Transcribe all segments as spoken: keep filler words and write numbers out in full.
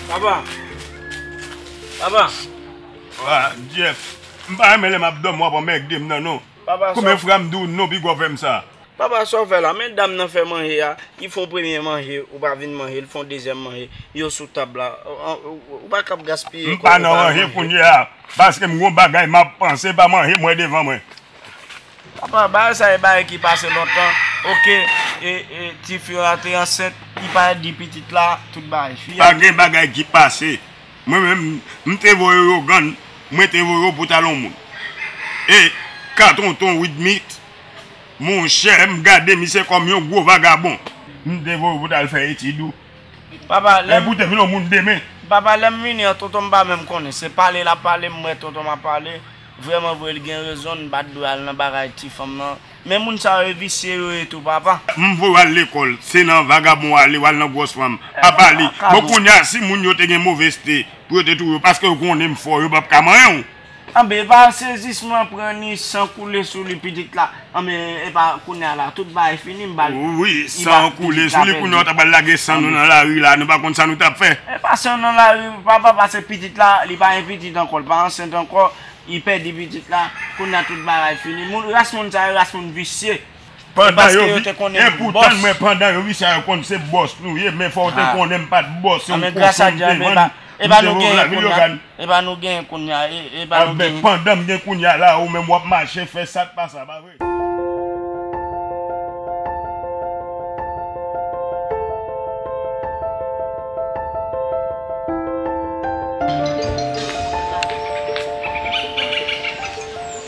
Papa. Papa. Ah, Jeff, m pa renmen lè m ap dòmi w ap anmède m nan, non. Papa, konbyen fwa m di w non, piga w fè m sa? Papa, sa w fè la? Men dam nan fè manje a, li fè yon premye manje, ou pa vin manje, li fè yon dezyèm manje, yo sou tab la. Ou, ou, ou pa kab gaspiye kòb ou pa manje. M pa nan manje kounye a, paske m gon bagay m ap panse, pa manje m wè devan mwen. Papa, bagay sa e bagay ki pase lontan. Oke, e, e, tifi a te ansent, li pa di pitit la, tout bagay fini. Pa gen bagay ki pase. Mwen menm, m te voye yo gann, mwen te voye yo pou t al yon moun. E ka tonton Widmit, monchè, m gade misye kòm yon gwo vagabon. M te voye yo pou t al fè etid ou. Papa, lè m pou te vin yon moun demen. Papa, lè m vini an, tonton m pa menm konnen. Se pale l ap pale, m wè tonton m ap pale. Vrèman vre, li gen rezon, n pa t dwe al nan bagay ti fanm nan. Men moun sa yo, e visye yo ye tou, papa. M voye w al lekòl, se nan vagabon w ale, w al nan gwòs fanm. Apa li. Bon, kounye a, si moun yo te gen movèzte pou yo te touye w, paske yo konnen m fò, yo p ap ka manyen w. Anben, e pa sezisman pran ni san koule sou li pitit la. Anben, e pa kounye a la, tout bagay fini, m ba l. Wi, san koule sou li, kounye a w ta pral lage san nou nan lari la, nou pa konn sa nou t ap fè. E pa san nan lari, papa, pase pitit la, li pa gen pitit ankò, li pa ansent ankò, li pèdi pitit la, kounye a tout bagay fini. Moun, ras moun sa yo, ras moun visye. Pandan yo vi-, e poutan mwen, pandan yo visye a, yo konn se bòs nou ye, men fò w te konnen m pa t bòs, se yon kochon m te vann. Epa nou genyen kounye a, epa nou genyen kounye a, e, epa nou genyen. Pandan m gen kounye a la, ou menm w ap mache fè sa k pa sa, pa vre?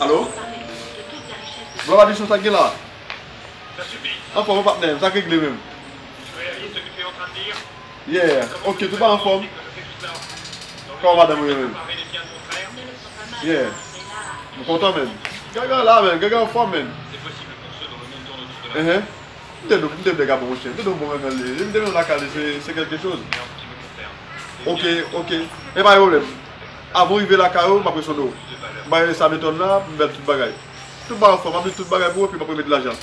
Alo? Bro, Adisyon, sa k gen la? Anfòm, patnè, sa k regle menm? Yeah, ok, tout pa anfòm. Kòman madanm ou ye menm? Yeah. M kontan, menm. Gaga la, menm. Gaga anfòm, menm. Enhen. M te di w, m te vle gade monchè. M te di w bon menm li. M te menm lakay li, se, se kèlke choz. Ok, ok. E pa gen pwoblèm. Avan w rive lakay ou, m ap resonde w. M bay sa Beton la, m bay tout bagay. Tout bagay anfòm, m ap di tout bagay pou ou, epi m ap remèt lajan.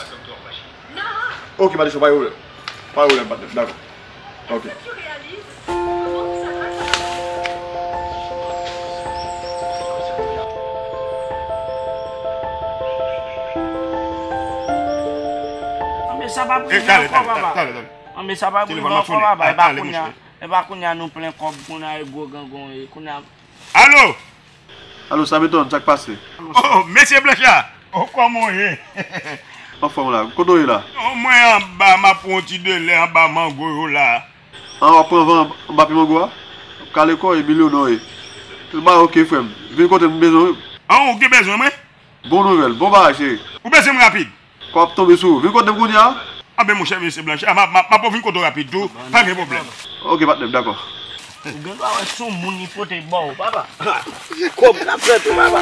Ok, pa de sou, pa gen pwoblèm. Pa gen pwoblèm, patnè. Dakò. Ok. Anben sa pa pou rive ankò, papa. Anben sa pa pou rive ankò, papa. E pa kounye a, e pa kounye a nou plen kòb, kounye a e gwo gangon ye, kounye a. Alo! Alo, sa Beton, sa k pase? Oh, mesye Blanchard! Oh, kòman w ye? Anfòm la. Kote w ye la? Oh, mwen anba, m ap pran yon ti delè anba mango yo la. An, w ap pran van anba pye mango a? Kale kò w, e milyonè w ye. Ba, ok, frè m. Vin kote m, m bezwen w wi. An, ou gen bezwen mwen? Bon nouvèl, bon bagay, cheri. Ou bezwen m rapid? Kò ap tonbe sou ou. Vin kote m kounye a. Anben, monchè, mesye Blanchard, m ap, m ap, m ap vin kote w rapid tou. Pa gen pwoblèm. Ok, patnè m, dakò. Ou gen dwa wè se yon moun li pote ba w, papa. Se kòb n ap fè tou, papa.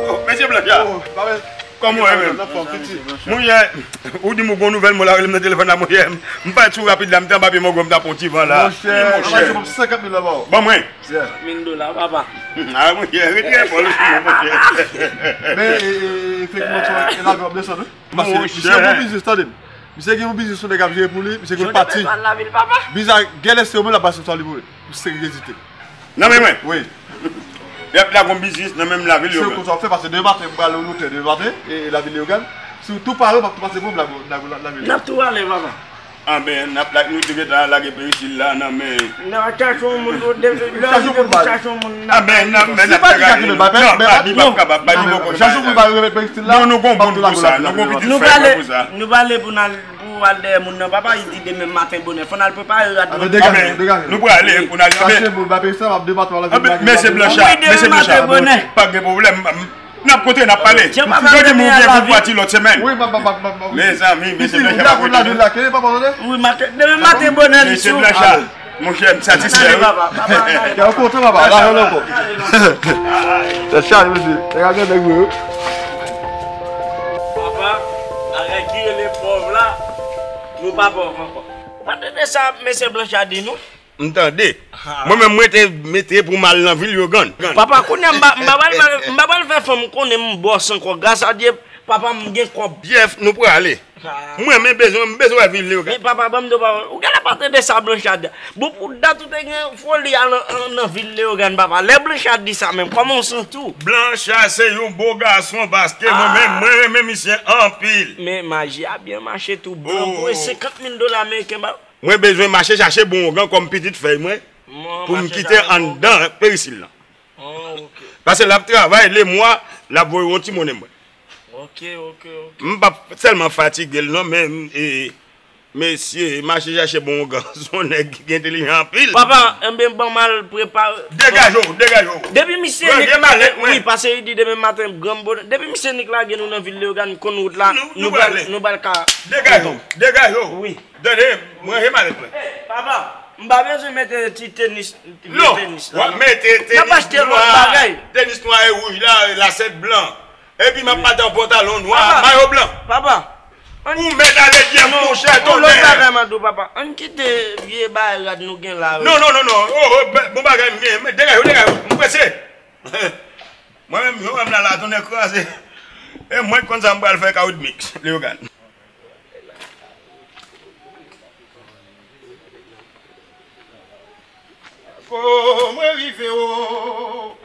Oh, mesye Blanchard. Oh, pa wè. Kòman w ye menm? Monchè, ou di m ou gon nouvèl, mwen la rele m nan telefòn la, monchè. M parèt sou rapid la, m te anba pye mango, m t ap pran ti van la. Monchè, monchè. Ban mwen. Mil dola, papa. Ah, monchè, rete fò, monchè. Men, e, e, efektivman, e lavi w ap desann, wi. Paske misye gon biznis, tande m. Misye gen yon biznis, yon nèg ap jere pou li, misye gen pati. Biznis a, gen lè se yo menm l ap pase sou li pou li. Misye gen ezite. Nan men mwen? Wi. Y ap lage yon biznis nan menm lavil Leyogàn. Se konsa w ap fè, paske demen maten, m prale yon lotè demen maten, e, e lavil Leyogàn. Si w tou pare, m ap tou pase pou m lage, lage, lage. N ap tou ale, papa. Anben, n ap la-, nou te gentan lage perisil la nan men. N ap chache yon moun, nou de-, lè w rive pou chache yon moun, n ap chache yon moun. Anben, n ap, men n ap chache yon moun. Non, pa di m ap kapab, pa di m poko. Chache yon moun, pa remèt perisil la. Non, nou gon moun pou sa, nou gon pitit frè mwen pou sa. Nou prale pou n al Pou al dèyè moun nan, papa, li di demen maten bonè. Fò n al prepare rad mwen. Anben, degaje, degaje. Nou prale pou n al. Chache moun, ba peyi sa, m ap debat w la. Anben, mesye Blanchard, mesye Blanchard, pa gen pwoblèm. N ap kontre, n ap pale. Yo di m ou gen pou pati lòt semèn. Wi, m ap, m ap, m ap, m ap, wi. Mezanmi, mesye Blanchard, pa kontre. Wi, m ap, m ap, demen maten bonè, li sou. Mesye Blanchard. Monchè, m satisfè, wi. Kè w kontan, papa. Lajan l ankò. Tèt chaje, mesye. Nèg a gen nèg vre, wi. Papa, bagay ki rele pòv la, nou pa pòv ankò. Ou pa tande sa mesye Blanchard di nou? M tande. Mwen menm, mwen te mete pou m al nan vil Leyogàn. Papa, kounye a m pa, m pa pral, m pa pral fè fanm konnen m bòs ankò. Gras a Dye, papa, m gen kòb. Jeff, nou prale. Mwen, men bezwen, m bezwen wè vil Leyogàn. Men papa, ban m di w, papa, ou genlè pa tande sa Blanchard di a. Bon, pou dat ou te gen foli a nan, nan, nan vil Leyogàn, papa. Lè Blanchard di sa menm, kòman w santi w? Blanchard se yon bo gason, paske mwen menm, mwen renmen misye anpil. Men maji a byen mache tou. Blan voye senkant mil dola ameriken ba. Mwen bezwen mache chache bon ougan kòm pitit fèy mwen pou m kite anndan perisil lan. Paske l ap travay, lemwa, l ap voye yon ti monnen mwen. Ok, ok, ok. M p ap sèlman fatige l non, men e, mesye, mache chache bon ougan, se yon nèg ki entelijan anpil. Papa, enben, ban m al prepare. Degaje w, degaje w. Depi misye Nick lage, wi, paske li di demen maten, granm bonè. Depi misye Nick lage nou nan vil Leyogàn, konn wout la, nou pral, nou pral ka. Degaje w, degaje w. Wi. Tande, m ranje malèt mwen. Papa, m pa bezwen mete ti tenis, vye tenis la non. W ap mete tenis nwa, tenis nwa e wouj la, lasèt blan. Epi m ap pati an pantalon nwa, mayo blan. Papa, ou mèt ale Jeff, monchè, tonè. Yon lòt bagay m ap di w, papa. Ann kite vye bagay rad nou gen la yo. Non, non, non, non. Oh, oh, bon bagay m gen. Degaje w, degaje w. M prese. Mwen menm, yo wè m la, la, tonè kraze. E mwen k konn sa m pral fè Kawout Mix, Leyogàn. Ago, mwen rive o.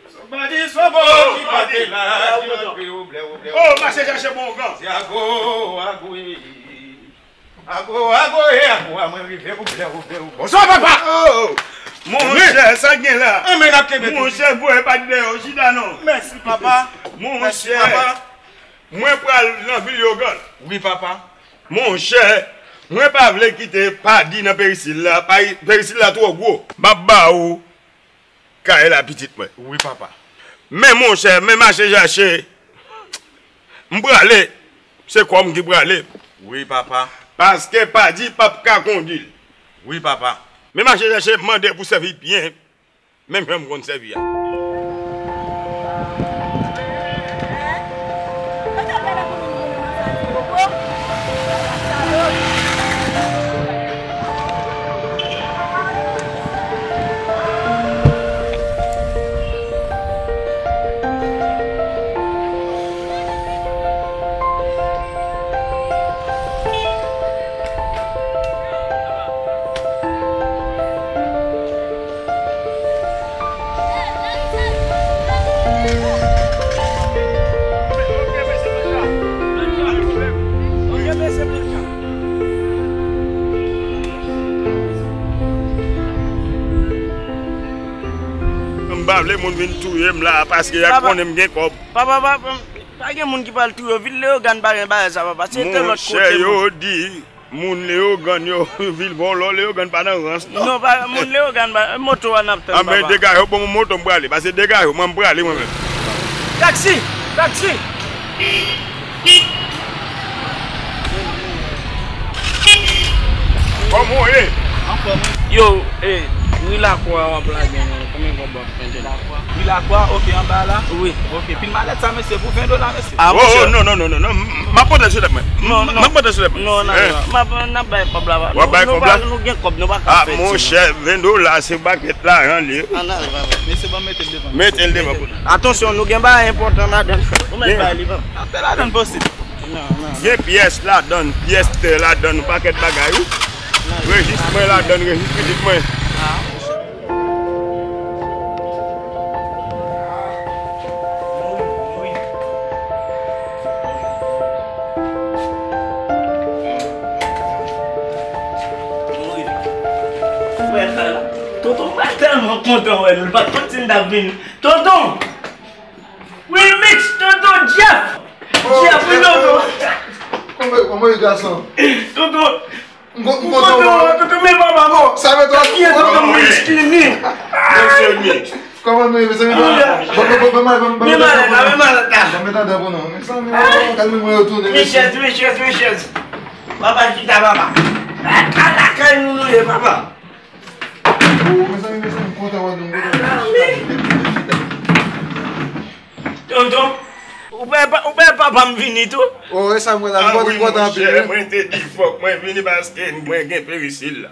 Somebody, somebody ki pa te la, ki rantre o blè, o blè. Oh, mache chache bon ougan. Se ago, ago, e. Ago, ago, e, ago, a mwen rive o blè, o blè, o blè. Bonswa, papa! Oh, monchè, sa gen la? Anmè, n ap kenbe tou. Monchè, bwè pa t deyò, chita non. Mèsi, papa. Monchè, mwen pral nan vil Leyogàn. Wi, papa. Monchè, mwen pa vle kite Padi nan perisil la. Pa, perisil la twò gwo. M ap ba ou kay la, pitit mwen. Wi, papa. Men, monchè, men mache chache. M prale. Se kò m ki prale. Wi, papa. Paske Padi p ap ka kondi l. Wi, papa. Men mache chache, mande pou sèvi byen. Menm jan m konn sèvi a. M pa vle moun vin touye m la, paske y ap konnen m gen kòb. Papa, papa, pa gen moun ki pral touye w. Vil Leyogàn pa gen bagay sa, papa. Se te lòt kote. Monchè, yo di moun Leyogàn yo, vil vòlò, Leyogàn pa nan rans, non. Non, pa, moun Leyogàn pa, moto a n ap tann, papa. Anben, degaje w, bon, moto m prale. Pase degaje w, mwen m prale, mwen menm. Taksi! Taksi! Kòman w ye? Anfòm, wi. Yo, e, wi, lakwa w ap lage, non. Konbyen kòb w ap mete la? Wi, lakwa, ok, anba la? Wi. Ok, pil malèt sa, mesye, pou ven dola, mesye. Ah, oh, monchè. Oh, non, non, non, non, non. M ap pote l sou tèt mwen. Non, non. M ap pote l sou tèt mwen. Non, non, non. M ap, n ap bay kòb la. W ap bay kòb la? Nou gen kòb, nou pa ka fè ti. Ah, monchè, ven dola, se pakèt lajan li ye. Ann ale, papa. Mesye, ban m mete l devan. Mete l devan pou nou. Atansyon, nou gen bagay enpòtan ladan l. Ou mèt bay li, papa. Afè ladan l posib. Non, non. Gen pyès ladan l, pyès tè ladan l, yon pakèt bagay, wi. Rejis mwen ladan l, rejis pitit mwen. Ah. Tonton pa tèlman kontan wè nou, li pa t konn si n t ap vini. Tonton! Wilmix, tonton Jeff! Oh, Jeff, wi, tonton! Kòman, kòman e gason? Tonton, M kon-, m kontan wè w, tonton, men papa, bon. Sa fè twò. Kiyès tonton Wilmix ki vini? Mesye Wilmix. Kòman nou ye, mezanmi? Bon, bon, bon, bon, bon, bon, men malèt la, men malèt la. Bon, mezanmi, bon, kalme mwen yo tounen, mesye. Richès, richès, richès. Papa, chita, papa. Lakay nou nou ye, papa. Oh, mezanmi, mezanmi, m kontan wè nou, m kontan wè nou. Chita, chita, chita. Tonton, ou pa, ou pa papa m vini tou? Oh, e sa m wè la, m kontan, m kontan anpil, wi. Mwen te di fòk mwen vini paske mwen gen perisil la.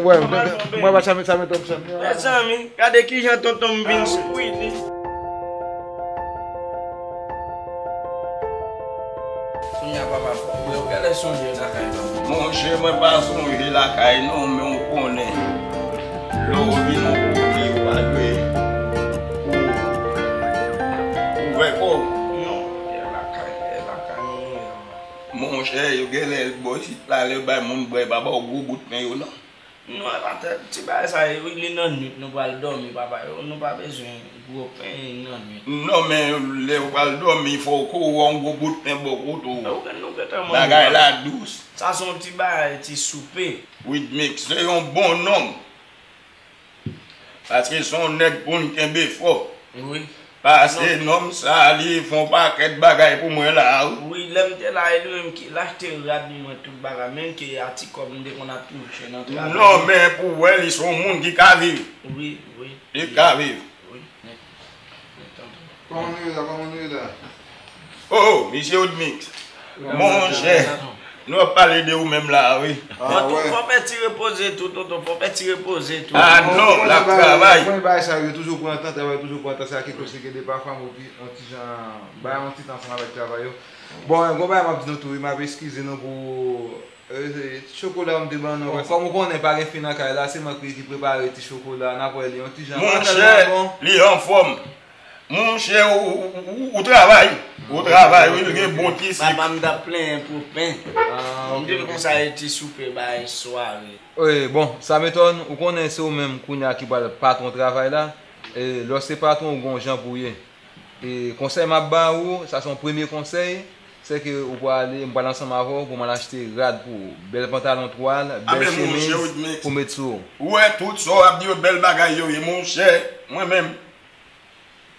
pwoblèm. Mwen pa sa met tonton m. Mezanmi, gade kijan tonton m vin sou li. Kounye a papa fò, mwen yo genlè sonje lakay non. Monchè, mwen pa sonje lakay non, men ou konnen. Lè ou vin yon kote, ou pa dwe ou, ou ouvè kò w. Non, e lakay, e lakay mwen ye. Monchè, yo genlè bò isit la, lè yo bay moun bwè, pa ba w gwo bout pen yo non. Non, e pa tèt ti bagay sa, e wi, li nan nwit, nou pral dòmi, papa, yo, nou pa bezwen gwo pen nan nwit. Non, men lè ou pral dòmi, fò w ko wè yon gwo bout pen bò kote w. Bagay la dous. Sa se yon ti bagay, ti soupe. Widmix, se yon bon nonm. Paske se yon nèg pou n kenbe fò. Wi. Pase nonm sa, li fè yon pakèt bagay pou mwen la, wi. Wi, lè m te la, e li menm ki l achte rad mwen, tout bagay, menm ke a ti kòb m te konn ap touche nan travay. Non, men pou w wè, li se yon moun ki ka viv. Wi, wi. Li ka viv. Wi. Kòman nou ye la? Kòman nou ye la? Oh, oh, misye Odmix. Monchè, nou ap pale de ou menm la, wi. Tonton, fò pè ti repoze tou, tonton, fò pè ti repoze tou. Ah non, l ap travay. Mwen bay sa yo toujou pran tan, travay toujou pran tan, sa ki konplike de pafwa, mwen pi yon ti jan bay yon ti tan ansanm avèk travay yo. Bon, gon bagay m ap di nou tou, wi, m ap eskize nou pou, euh, ti chokola m te ban nou. Kòm ou konnen, pa gen fi nan kay la, se mwen ki, ki prepare ti chokola, n ap wè li yon ti jan. Monchè, li anfòm. Monchè, ou, ou, ou, ou travay. Ou travay, wi, li gen bon ti sik. Papa m t ap plenyen pou pen. Ah, ok, ok. M di l konsa, e ti soupe bay sware. Wi, bon, Sameton, ou konnen se ou menm kounye a ki pral patwon travay la. E lè w se patwon, ou gon jan pou w ye. E konsèy m ap ba ou, sa se yon premye konsèy, se ke ou prale, m pral ansanm avè w pou m al achte rad pou ou. Bèl pantalon twal, bèl chemiz pou w met sou ou. Ou wè tout sa w ap di yo bèl bagay yo ye, monchè, mwen menm.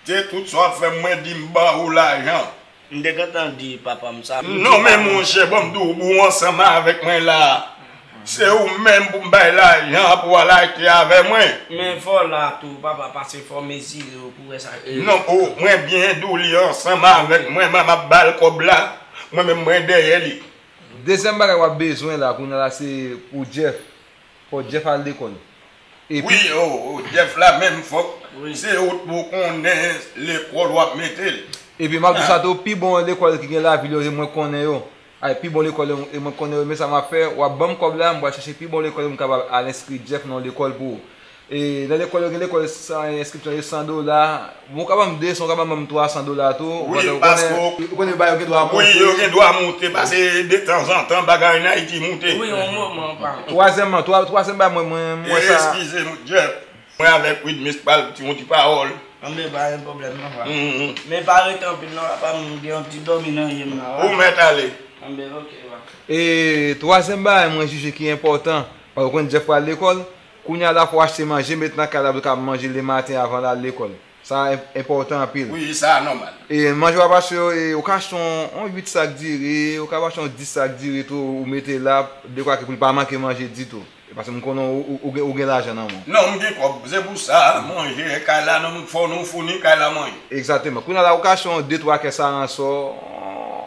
Se tout sa w ap fè m, mwen di m ba ou lajan. M te gentan di papa m sa. Non, men monchè, ban m di w, ou ansanm avèk mwen la. Se ou menm pou m bay lajan pou w al achte avè mwen. Men fò w la tou, papa, pase fò w mezire w pou w wè sa k. Non, o, mwen byen di w li ansanm avèk mwen, m ap ba l kòb la. Mwen menm, mwen dèyè li. Dezyèm bagay w ap bezwen la, kounye a la, se pou Jeff. Fò Jeff al lekòl. Epi wi, o, o, Jeff la menm fòk se ou pou konnen lekòl w ap mete l. Epi m ap di sa tou, pi bon lekòl ki gen lavil yo, se mwen konnen yo. Ay, pi bon lekòl yo, e mwen konnen yo, men sa m ap fè, w ap ban m kòb la, m pral chèche pi bon lekòl yo, m kapab al enskri Jeff nan yon lekòl pou ou. E nan lekòl yo gen lekòl san, enskripsyon yo san dola. Bon, ou ka ban m de san, ou ka ban m twa san dola tou. Wi, paske ou konnen yo ba yo gen dwa monte. Wi, yo gen dwa monte, paske detanzantan bagay an Ayiti monte. Wi, yon moman pa. Twazyèmman, twa, twazyèm bagay mwen, mwen, mwen sa. Eskize m, Jeff. Mwen avèk Widmix pral di yon ti pawòl. Anben, pa gen pwoblèm, non, frè. Mm, mm. Men pa rete anpil, non, papa, m gen yon ti dòmi nan je m la. Ou mèt ale. Anben, ok, wa. E twazyèm bagay mwen jije ki enpòtan, paske ou konn Jeff pral lekòl, kounye a la fò w achte manje, met nan kay la pou l ka manje lematen avan l al lekòl. Sa en-, enpòtan anpil. Wi, sa nòmal. E manje w ap achte yo, e, ou ka achte yon, yon uit sak diri, ou ka achte yon dis sak diri tou, ou mete la, dekwa ke pou l pa manke manje ditou. E paske m konnen ou, ou, ou gen, ou gen lajan nan men w. Non, m gen kòb. Se pou sa, manje kay la, non, fò nou founi kay la manje. Egzakteman. Kounye a la, ou ka achte yon de twa kès aransò,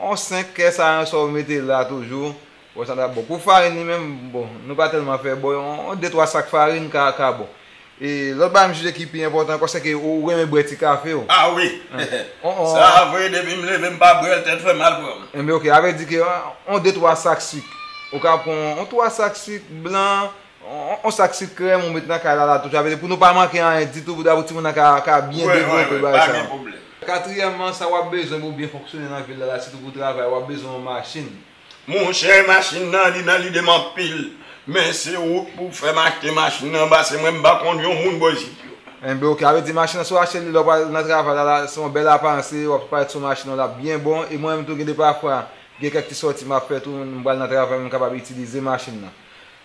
yon senk kès aransò, ou mete la toujou. Bon, sa ta bon. Pou farin li menm, bon, nou pa tèlman fè bon, yon, yon de twa sak farin ka, ka bon. E lòt bagay m jije ki pi enpòtan ankò, se ke ou, ou renmen bwè ti kafe w. A wi. Sa vre, depi m leve, m pa bwè l, tèt fè mal pran m. Enben, ok, sa vle di ke yon, yon de twa sak sik. Ou ka pran yon twa sak sik blan, yon, yon sak sik krèm, ou met nan kay la, la toujou. Sa vle di pou nou pa manke anyen ditou, pou, pou timoun nan ka, ka byen devlope bagay sa. Wi, wi, wi, pa gen pwoblèm. Katriyèmman, sa w ap bezwen pou byen fonksyone nan vil la, la, sitou pou travay, w ap bezwen yon machin. Monchè, machin nan, li nan lide m anpil. Men se ou k pou fè m achte machin nan, paske mwen, m pa konn yon moun bò isit yo. Enben, ok, sa vle di machin nan, si w achte li lè w pral nan travay la, la, se yon bèl aparans, w ap parèt sou machin nan, l ap byen bon. E mwen menm tou, gen de pafwa, gen kèk ti sòti m ap fè tou, m pral nan travay, m kapab itilize machin nan.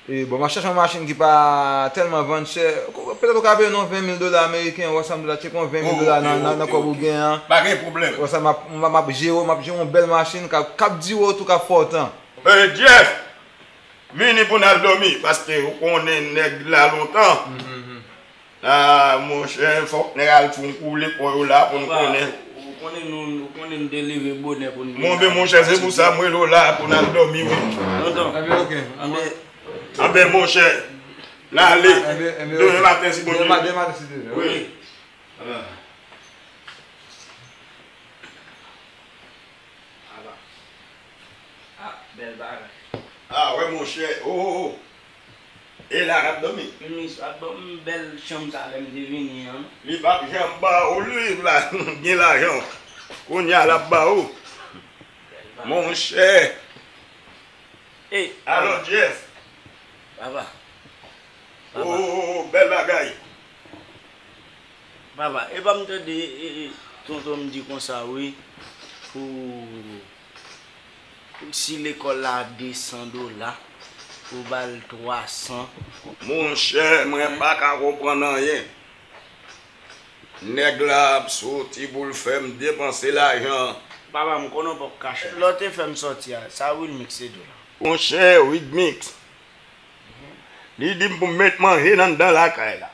E, bon, m ap chèche yon machin ki pa tèlman vann chè. Petèt ou ka peye nou ven mil dola ameriken, ou ansanm la, tcheke yon ven mil dola nan, nan, nan kòb ou gen an. Pa gen pwoblèm. Ou ansanm, m ap, m ap, m ap jere w, m ap jere yon bèl machin k ap, k ap dire w tou, k ap fè w tan. E, Jeff, vini pou n al dòmi, paske ou konnen nèg la lontan. Ah, monchè, fòk nèg al fè yon kou lekòl yo la pou n konnen. Ou konnen nou, ou konnen nou te leve bonè pou n vin la. Monchè, se pou sa m rele w la pou n al dòmi, wi. Tonton. Enben, ok. Enben, monchè, n ale. Enben, enben, ok. Demen maten, si Bondye vle. Demen maten, si Dye vle. Wi. Aba. Ah, bèl bagay. Ah, wè, monchè. Oh, oh, oh. E la, n ap dòmi. Minis, ap ban m bèl chanm sa lè m te vini an. Li p ap janm ba ou li la, gen lajan. Kounye a, l ap ba ou. Bèl bagay. Monchè. Ey, alò, Jeff. Papa. Papa. Oh, oh, oh, bèl bagay. Papa, epa m tande, e, e, tonton m di konsa, wi, pou, pou si lekòl la de san dola, pou ba l twa san. Monchè, mwen pa ka konprann anyen. Nèg la ap soti pou l fè m depanse lajan. Papa, m konnen w p ap kache. Lè w te fè m sòti a, sa Wilmix te di w la? Monchè, Wilmix. Li di m pou m met manje nan anndan lakay la.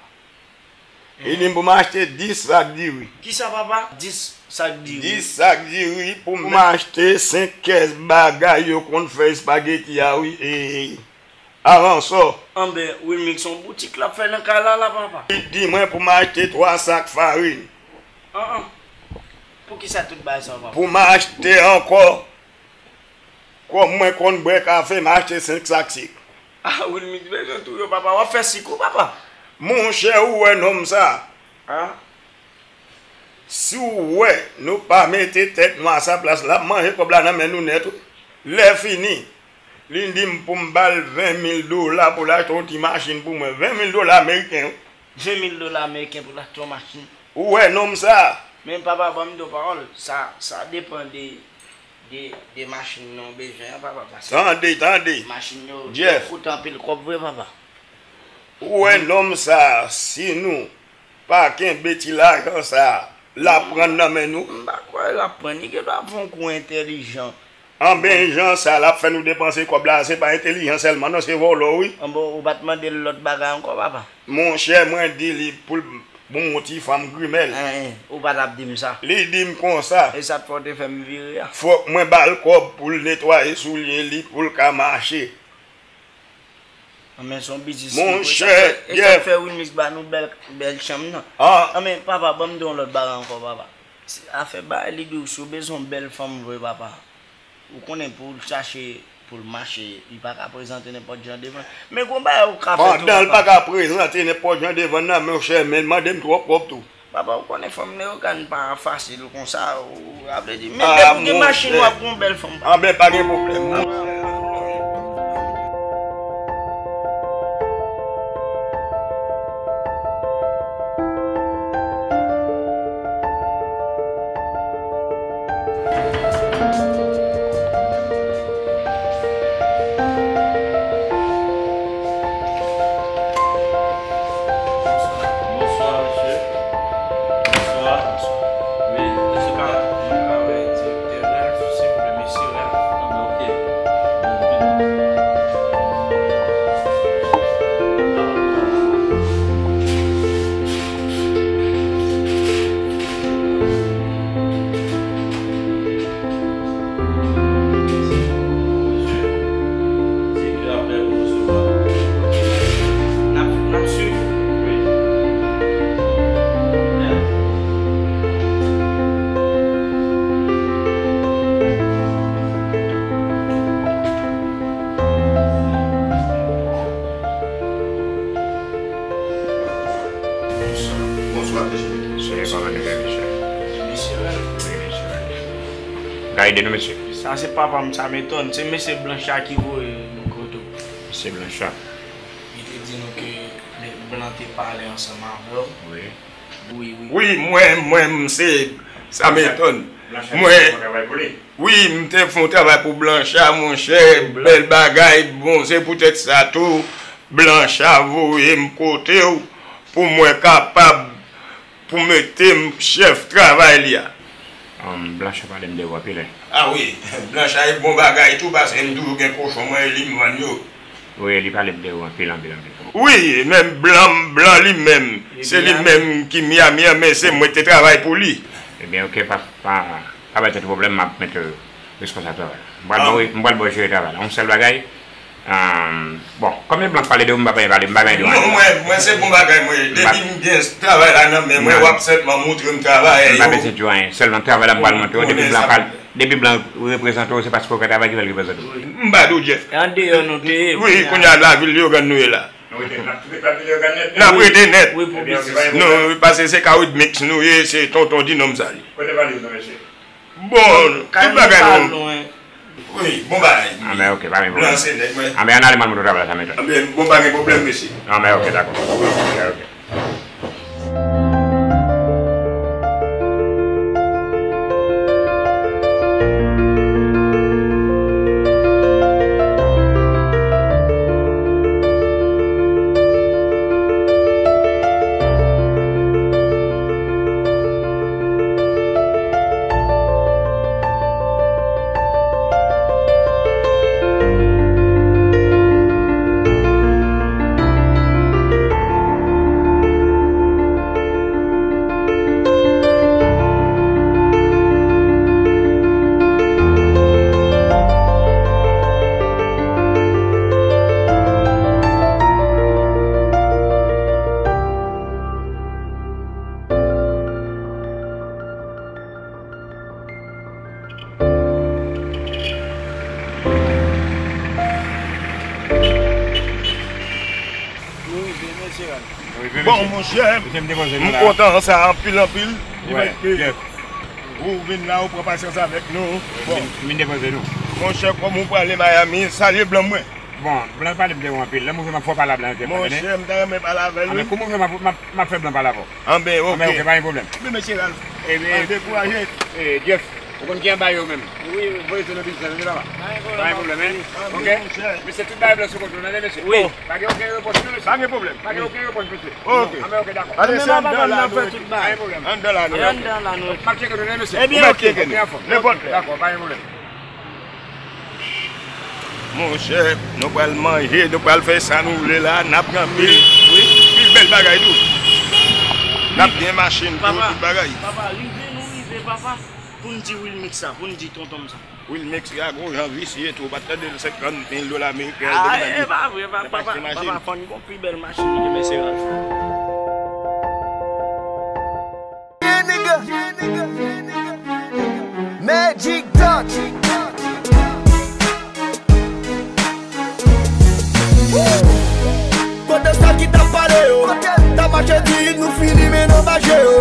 Li di m pou m achte dis sak diri. Kisa, papa? Dis sak diri? Dis sak diri pou m achte senk kès bagay yo konn fè espageti a, wi. E, e, aransò. Anben, Wilmix, se yon boutik l ap fè nan kay la, la, papa. Li di mwen pou m achte twa sak farin. An, an. Poukisa tout bagay sa, papa? Pou m achte ankò. Kòm mwen konn bwè kafe, m achte senk sak sik. Ah, Wilmix bezwen touye w, papa. W ap fè sik ou, papa? Monchè, ou wè nonm sa? Ah. Si w wè nou pa mete tèt nou asaplas, l ap manje kòb la nan men nou nèt, wi. Lè fini, li di m pou m ba l ven mil dola pou l achte yon ti machin pou mwen. Ven mil dola ameriken, wi. Ven mil dola ameriken pou l achte yon machin. Ou wè nonm sa? Men papa, ban m di w pawòl, sa, sa depann de, de, de machin nan w bezwen an, papa, paske tande, tande, machin yo, Jeff, yo koute anpil kòb vre, papa. Ou wè nonm sa, si nou pa kenbe ti lajan sa, l ap pran nan men nou. M pa kwè l ap pran, li gendwa fè yon kou entèlijan. Anben, jan sa l ap fè nou depanse kòb la, se pa entèlijan sèlman, non, se vòlò, wi. Anben, ou pa t mande l lòt bagay ankò, papa? Monchè, mwen di li pou l bon yon ti fanm grimèl. Hein, hein, ou pa t ap di m sa. Li di m konsa. E sa t fè w te fè m vire a? Fòk mwen ba l kòb pou l netwaye soulye li, pou l ka mache. Anben, se yon biznis li, wi. Monchè, e sa k fè, e sa k fè Wilmix ba nou bèl, bèl chanm nan. Ah. Anben, papa, ban m di w yon lòt bagay ankò, papa. Se afè bagay li di w, si w bezwen yon bèl fanm vre, papa, ou konnen pou w chache pou l mache, li pa ka prezante nenpòt jan devan. Men gon bagay ou ka fè tou, papa. Pandan l pa ka prezante nenpòt jan devan nan, monchè, men l mande m twòp wòb tou. Papa, ou konnen fanm Leyogàn pa fasil konsa, ou, sa vle di, men depi ou gen machin, w ap gen yon bèl fanm, papa. Anben, pa gen pwoblèm. Bonswa, mesye. Bonswa. Wi, se pa, se pa, wè, direktè Ralph, silvouplè, mesye Ralph. Ah, ok. N ap, n ap swiv. Bonswa, mesye. Mesye, kòman nou ye, mesye? Mesye Ralph. Wi, mesye Ralph. Ka ede nou, mesye? Sa se papa m, Sameton. Se mesye Blanchard ki voye nou kote w. Mesye Blanchard. Li te di nou ke Blan te pale ansanm avè w. Wi. Wi, wi. Wi, mwen, mwen, m se Sameton. Blanchard te fè yon travay pou li. Wi, m te fè yon travay pou Blanchard, monchè, bèl bagay. Bon, se poutèt sa tou, Blanchard voye m kote w pou mwen kapab, pou mete m chèf travay li a. Blanchard pale m de ou anpil, wi. A wi, Blanchard e bon bagay tou, paske m toujou gen kochon mwen e li m vann yo. Wi, li pale m de ou anpil, anpil, anpil. Wi, menm Blan, Blan li menm, se li menm ki Miami an, men se mwen ki te travay pou li. Ebyen, ok, pa, pa, pa bay tèt ou pwoblèm, m ap mete w responsab travay la. M pral ba w, m pral ba w jere travay la. Yon sèl bagay, bon, kòm se Blan k pale de ou, m pa pa pale, m pa gen dwa. Non, mwen, mwen se bon bagay, mwen. Depi m gen travay la nan men mwen, w ap sèlman montre m travay yo. M pa bezwen di w anyen, sèlman travay la m pral montre w. Depi Blan pale, depi Blan reprezante w, se paske w fè travay ki fè l reprezante w. M pa di w, Jeff. E andeyò nou te ye. Wi, kounye a lavil Leyogàn nou ye la. N ap rete nèt. N ap rete nèt. Wi, pou biznis. Nou, paske se Kawid Mix nou ye, se tonton di nonm sa li. Kote valiz nou, mesye? Bon, tout bagay nou. Wi, bon bagay. Anben, ok, pa gen pwoblèm. Blan se nèg mwen. Anben, ann ale m al montre w travay la, Sameton. Anben, bon, pa gen pwoblèm, mesye. Anben, ok, dakò. Ok, ok. Nou rive, mesye Ralph. Bon, monchè, m kontan sa anpil, anpil. Li fè ke ou vin la, ou pran pasyans avèk nou. Bon. Monchè, kòm ou prale Miami, salye Blan mwen. Bon, Blan pale m de ou anpil. Lè m ouvri m ap fè w pale a Blan, ou te konprann. Monchè, m ta renmen pale avè l, wi. Anben, kòman w fè m ap, m ap, m ap fè Blan pale avè w? Anben, ok. Anben, ok, pa gen pwoblèm. Wi, mesye Ralph. Pa dekouraje. Jeff, ou konn ki anba yo menm. Wi, wi. Voye tou nan biznis la, mesye papa. Pa gen pwoblèm, en. Ok? Mesye, tout bagay Blan sou kont nou, tande, mesye. Wi. Pa gen okenn repwòch, non, mesye. Pa gen pwoblèm. Pa gen okenn repwòch, mesye. Ok. Anben, ok, dakò. Ale, se anndan la nou. Pa gen pwoblèm. Anndan la nou. Anndan la nou. M ap tcheke nou, mesye. Ebyen, ok. Nenpòt lè. Dakò, pa gen pwoblèm. Monchè, nou pral manje, nou pral fè sa nou vle la, n ap gen anpil, anpil bèl bagay tou. N ap gen machin tou, tout bagay. Papa, rive nou rive, papa, pou n di Wilmix sa, pou n di tonton m sa. Wilmix, a gwo jan visye tou, ou pa t tande l senkant mil dola ameriken, al te vin. Ah, e pa vre, papa, papa, fò n gon pi bèl machin ke mesye Ralph. Yeah, nigga. Magic Touch. Jedi nou fini men nan mache yo.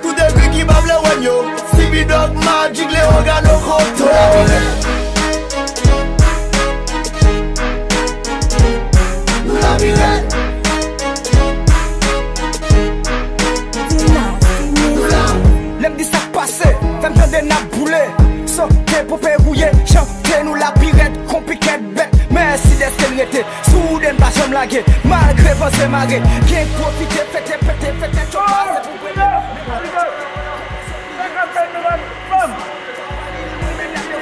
Tout egri ki pa vle wè n yo. Sibi Dòg Majik Leyogàn Okoto. Nou la pi rèd. Nou la. Lè m di sa k pase, fè m tande n ap boule. Sote, ponpe, wouye, chante, nou la pi rèd, konpikèt bèt. Mèsi dèske n rete, soudè n pa janm lage. Malgre van se mare, gen pwofite, fete, pete, fete, tchòpa, se pou premye.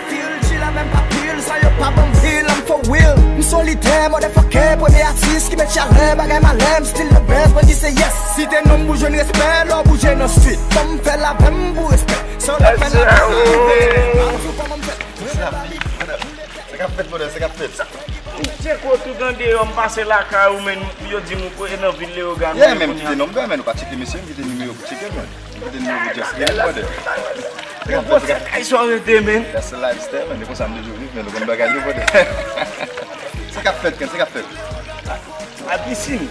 Fil, chila menm pa pil, sa yo pa ban m fil, I'm for real. M solidè, motherfucker, premye atis ki met chalè, bagay malè, m still the best, mwen di se yes. Si te nonm pou jwenn respè, lè w bouje nan street. Fò m fè l avè m pou respè. So lè fè la, m sou kòman m fè. Sa k ap fèt, brother? Sa k ap fèt? Tcheko tout andeyò, m pase lakay ou, men yo di m ou nan vil Leyogàn. Yeah, men m kite nonm, men ou pa tcheke mesye, m kite nimewo pou tcheke, men. Mete nimewo Jeff Green, brother. Yo, bon, se kay sa w rete, men. That's the lifestyle, man. E konsa m toujou viv, men. Ou konn bagay yo, brother. Sa k ap fèt, Ken? Sa k ap fèt? A pisin.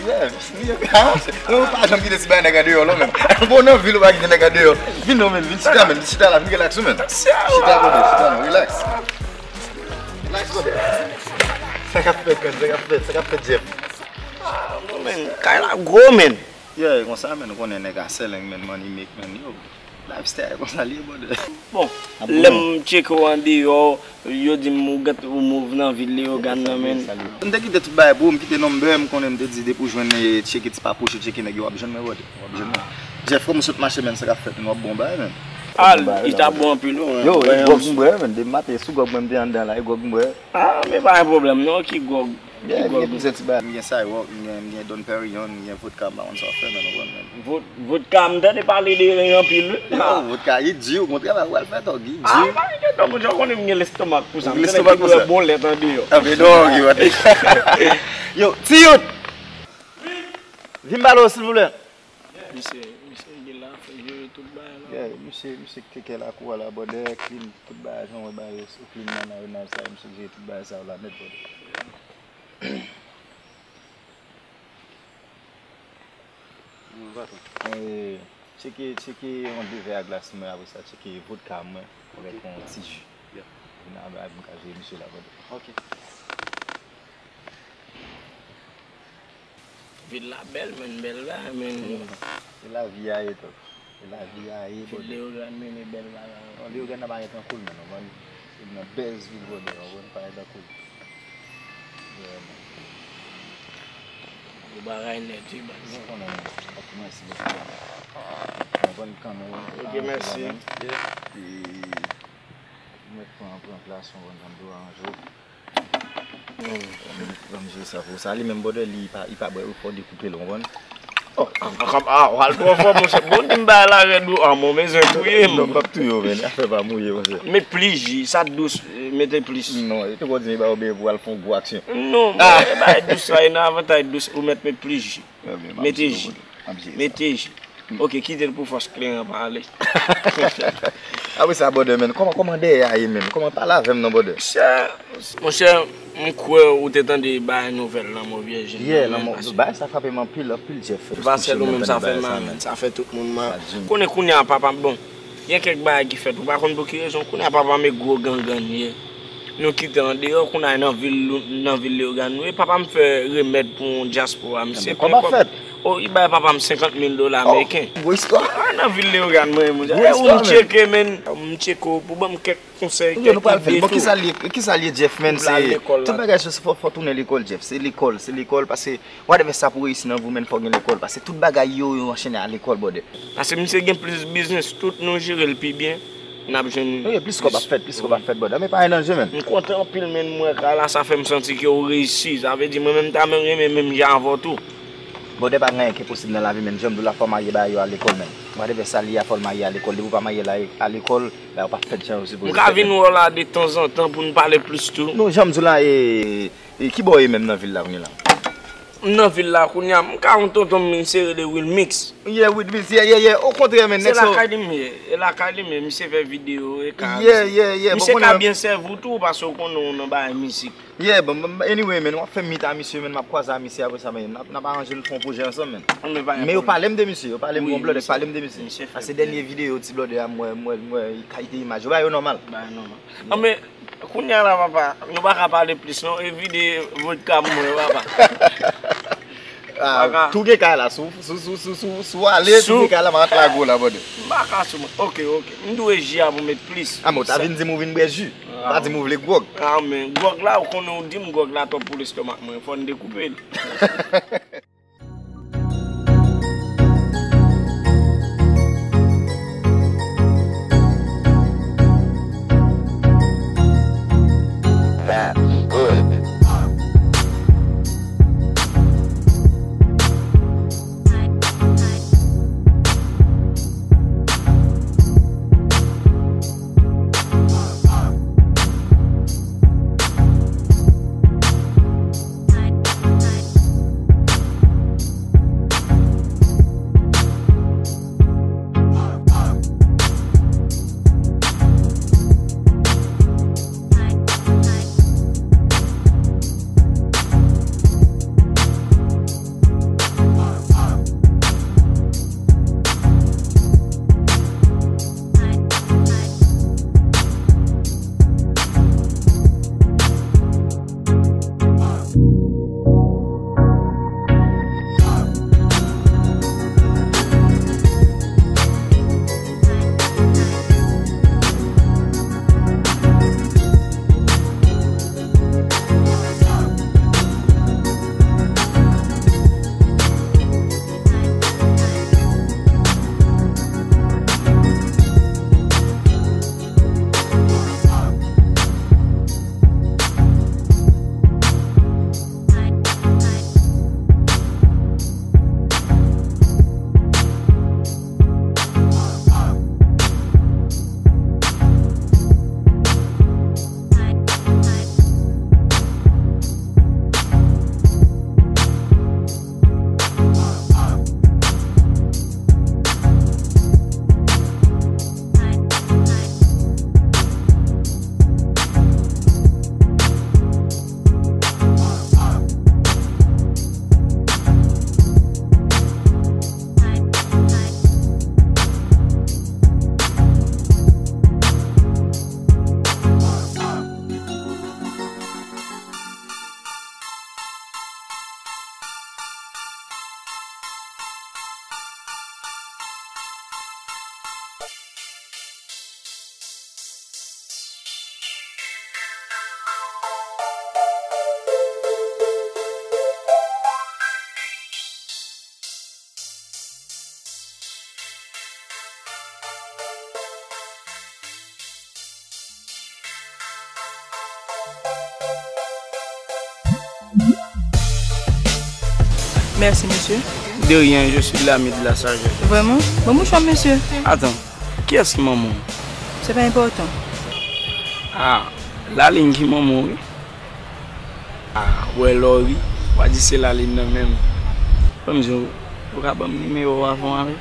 Yeah, pisin, yeah. Ah, se, non, ou pa janm kite ti bagay nèg andeyò, non, men. Bon, nan vil, ou pa kite nèg andeyò. Vin non, men. Vin chita, men. Chita la, vin relax ou, men. Chita, brother. Chita, non. Relax. Relax, brother. Sa k ap fèt, Ken? Sa k ap fèt? Sa k ap fèt, Jeff? Ah, non, men. Kay la gwo, men. Yeah, e konsa, men, ou konnen nèg a selling, men, money make, men, yo. Lifestyle, konsa li ye, brother. Bon, lè m tcheke w andeyò, yo di m ou gen, ou move nan vil Leyogàn nan, men. M te kite tout bagay pou ou, m kite number, m konnen m te di depi w jwenn, eh, tcheke ti papouch, tcheke nèg yo, w ap jwenn mwen, brother. W ap jwenn mwen. Jeff, kòman w sot mache, men, sa k ap fèt, men, w ap bon bagay, men. Ah, li ta bon anpil, wi. Yo, e gwòg m bwè, men, depi maten, sou gwòg mwen, m te anndan la, e gwòg m bwè. Ah, men pa gen pwoblèm, non, ki gwòg? Yeah, m gen plizyè ti bagay. M gen Ciroc, m gen, m gen Dom Perignon, m gen vodka, m pa konn sa w ap fè, men nou konn, men. Vod-, vodka, m tande pale de li anpil, wi. Yo, vodka, li di, ou konn travay, ou al fè tòg, li di. Ah, pa gen tan, monchè, ou konnen m gen lestomak pou sa. M tande ki bwè bon lèt andeyò. Ah, men non, ok, wate. Yo, Ti Yout! Vin pale w, silvouplè. Misye, misye gen la, fè jere tout bagay la. Yeah, misye, misye teke lakou a la, brother, clean tout bagay, jan w wè bagay yo, clean nan arenaj sa, misye jere tout bagay sa yo la nèt, brother. Mwen pa konn. Eh, tcheke, tcheke yon de vè a glas mwen, apre sa, tcheke vodka mwen, avèk yon ti ji. Yeah. Vin avè ak m ka jere misye la, brother. Ok. Vil la bèl, men, bèl la, men. Se lavi a ye, tou. Se lavi a ye, brother. Vil Leyogàn, men, e bèl bagay. Non, Leyogàn nan pa gen tan cool, men, ou konprann? Se nan bèz vil, brother, ou konprann? Pa gen tan cool. Yeah, man. Gwo bagay nèt, wi, baz. Ou konnen, men. Ok, mèsi. Ou konprann, kanmenm. Ok, mèsi. E, mwen pran, pran plas, ou konprann, jan m di w, aranje w. Ban m jere sa pou ou. Sa li menm, brother, li pa, li pa bwè, ou fò dekoupe l, ou konprann? Oh, ah, ah, ah, w al twò fò, monchè. Bon, di m bagay la rèd ou, ah, mwen bezwen touye m. Non, m p ap touye w, men afè pa mouye, monchè. Met plis ji, sa dous, mete plis. Non, e te ko di m ba w byen pou al fè yon gwo aksyon. Non, men bagay dous la, e nan avantaj dous pou mèt met plis ji. Mete ji. Mete ji. Ok, kite l pou fòs kleren pale. Apre sa, brother, men, kòman, kòman dèyè a ye, men? Kòman, pale avè m non, brother? Monchè, monchè, m kwè ou te tande bagay nouvèl lanmò Vyèjin nan, men, paske bagay sa frape m anpil, anpil, Jeff. Se pa sèl ou menm sa fè mal, men, sa fè tout moun mal. Konnen kounye a papa m, bon, gen kèk bagay ki fèt, ou pa konn pou ki rezon, kounye a papa m e gwo gangan li ye. Nou kite andeyò, kounye a nan vil, nan vil Leyogàn nou ye. Papa m fè remèd pou yon dyaspora, misye pran kòb. Oh, li bay papa m senkant mil dola ameriken. Gwo istwa. Ah, nan vil Leyogàn mwen, monchè. Gwo istwa, men. Ou m tcheke, men. M tcheke w pou ban m kèk konsèy, kèk ide tou. Bon, kisa l ye, kisa l ye, Jeff, men? Se tout bagay, se fò, fò tounen lekòl, Jeff. Se lekòl, se lekòl, paske whatever sa pou reyisi nan vi w, men, fò gen lekòl, paske tout bagay yo, yo anchene a lekòl, brother. Paske misye gen plis biznis, tout nou jere l pi byen, n ap jwenn plis. Wi, plis kòb ap fèt, plis kòb ap fèt, brother. Men pa gen danje, men. M kontan anpil, men, m wè kay la, sa fè m santi ke w reyisi. Sa vle di, mwen menm, m ta renmen menm jan avè w tou. Brother, pa gen anyen ki enposib nan lavi, men. Jan m di w la, fò w marye bagay yo a lekòl, men. Whatever sa l ye a, fò l marye a lekòl. Depi w pa marye l a, a lekòl, bagay yo p ap fèt jan yo sipoze fèt, men. M ka vin wè w la detanzantan pou n pale plis tou. Non, jan m di w la, e, e ki bò w ye menm nan vil la kounye a? M nan vil la kounye a, m ka yon tonton m, misye rele Wilmix. Yeah, Wilmix, yeah, yeah, yeah. Okontrè, men, se lakay li m ye, e lakay li m ye, misye fè videyo, e ka, yeah, yeah, yeah, misye ka byen sèvi w tou, paske w konnen w nan bagay mizik. Yeah, bon, bon, anyway, man, w ap fè m meet a misye, man, m ap kwaze a misye apre sa, man, n ap, n ap aranje nou fè yon pwojè ansanm, man. Men yo pale m de misye, yo pale m, gon blòdè pale m de misye. Paske dènye videyo ti blòdè a m wè, m wè, m wè kalite imaj yo, ba yo nòmal. Ba yo nòmal. Anben, kounye a la, papa, nou pa ka pale plis, non, e vide vodka m mwen, papa. Ah, tou gen kay la, si w, si w, si w, si w, si w, si w ale, tou gen kay la, m a antre lago la, brother. M pa ka sou mwen. Ok, ok. M dwe ji a pou met plis. Ah, men w ta vin di m ou vin bwè ji. Pa di m ou vle gwòg. Ah, men gwòg la, ou konnen, ou di m gwòg la twòp pou lestomak mwen. Fò n dekoupe l. That's good. Merci, monsieur. De rien, je suis l'ami de la sagesse. Vraiment? Bon, bonsoir, monsieur. Attends, kiyès ki manman w? C'est pas important. Ah, Laline ki manman w, wi. Ah, wè lè w ri, w a di se Laline nan menm. Ban m di w, ou ka ban m nimewo w avan w ale?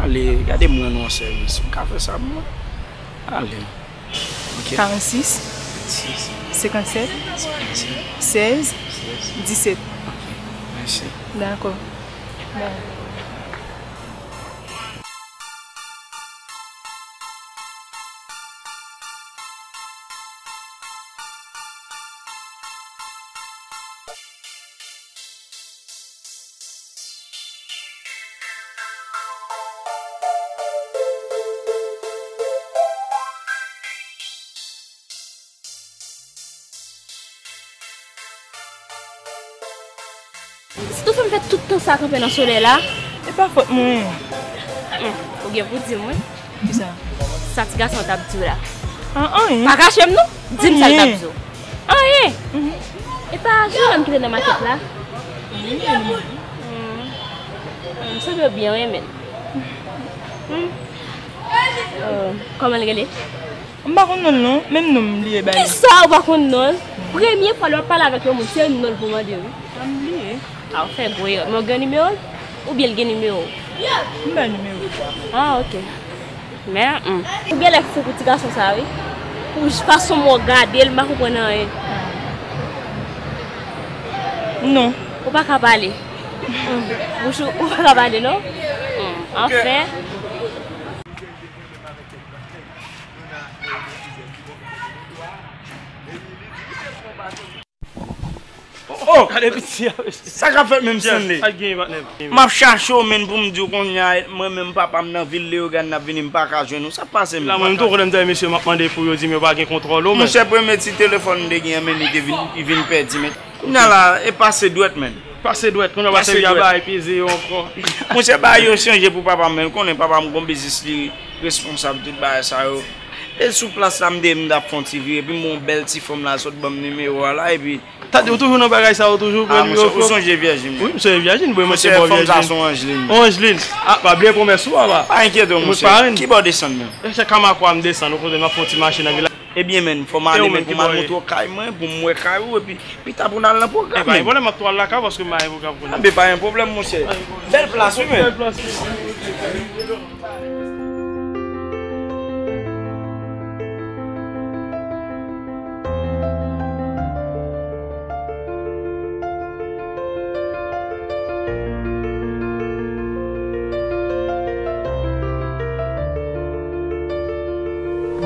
Ale, gade m rann ou yon sèvis. Ou ka fè sa pou mwen? Ale. Ok. Karannsis, senkannsèt, sèz, disèt. Ok. Mèsi. Dakò. Bon. Sitou fè m fè tout tan sa kanpe nan solèy la? E pa fòt mwen. Hmm, ou gen pou di m, wi. Kisa? Sa ti gason t ap di w la. Ah, anyen. Pa kache m non. Di m sa l t ap di w. Anyen. Mhm. E pa Joanne ki te nan makèt la? Wi. Hmm. Hmm, m santi w byen renmen l. Hmm. Oh, kòman l rele? M pa konn non l non, menm non m bliye ba li. Kisa ou pa konn non l? Premye fwa lè w ap pale avèk yon moun, se non l pou w mande wi. A m bliye. A w fè gwo erè. Men w gen nimewo l? Oubyen l gen nimewo w? M bay nimewo l. Ah, ok. Men, hmm. Ou genlè fou pou ti gason sa wi. Pou fason mwen gade l, m pa konprann anyen. Non, ou pa ka pale. Bouch ou, ou pa ka pale, non? Hmm, anfen. Oh! Gade piti a, mesye. Sa k ap fèt menm, Stanley? Sa k genyen, patnè? M ap chache w, menn, pou m di w kounye a, mwen menm, papa m nan vil Leyogàn, n ap vini, m pa ka jwenn ou. Sa k pase menm? La, mwen, m tou konnen m te mesye, m ap mande pou yo di m yo pa gen kontwòl ou, men. Monchè, premye ti telefòn m te gen an, menn, li te vin, li vin pèdi, men. Kounye a la, e pase dwèt, menn. Pase dwèt, kounye a w ap sèvi a bagay peze yo ankò. Monchè, bagay yo chanje pou papa m, menn. Konnen papa m gon biznis, li responsab tout bagay sa yo. E sou plas la, m te, m t ap fè yon ti vire, epi m wè yon bèl ti fanm la sot ban m nimewo a la, epi Tande, ou toujou nan bagay sa yo toujou, premye yo. Ou sonje Vyèjin? Wi, m sonje Vyèjin, boy, mwen se bò Vyèjin. Fanm sa se yon anj li ye. Yon anj li ye. Ah, pa bliye pwomès ou, papa. Pa enkyete w, monchè. Ki bò w desann menm? E se Kamakwa m desann, ou konnen m ap fè yon ti mache nan vil la. Ebyen, menn, fò m ale, menn, pou m al montre w kay mwen, pou m wè kay ou, epi pita pou n al nan pwogram, menn. E pa gen pwoblèm, m ap tou al lakay ou, paske m pa gen pwogram kounye a. Anben, pa gen pwoblèm, monchè. Bèl plas, wi, menn. Bèl plas, wi.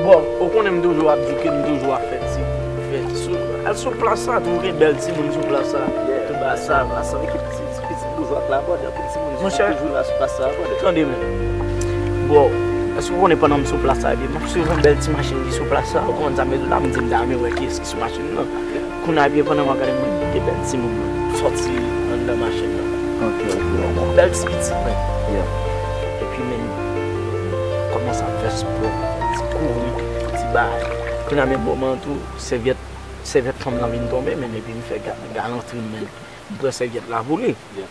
Bon, ou konnen m toujou ap di ke m toujou ap fè ti, fè ti sou, al sou plas sa tou, gen bèl timoun sou plas sa. Tout bagay sa, plas sa, ekip ti, ti pitit boujwa k la, brother, tout timoun toujou la sou plas sa, brother. Tande, men. Bro, èske w konnen pandan m sou plas sa, epi m ap swiv yon bèl ti machin ki sou plas sa, ou konprann sa m vle di w la, m di m ta renmen wè kiyès ki sou machin nan. Kounye a, byen pandan m ap gade, m wè de bèl timoun sòti anndan machin nan. Ok, ok. Bèl ti pitit, men. Yeah. Epi, men, kòmanse ap fè spò, ti kouri, ti bagay. Kounye a, men moman an tou, sèvyèt, sèvyèt fanm nan vin tonbe, men epi m fè ga-, galantri m, men m pran sèvyèt la pou li. Yeah.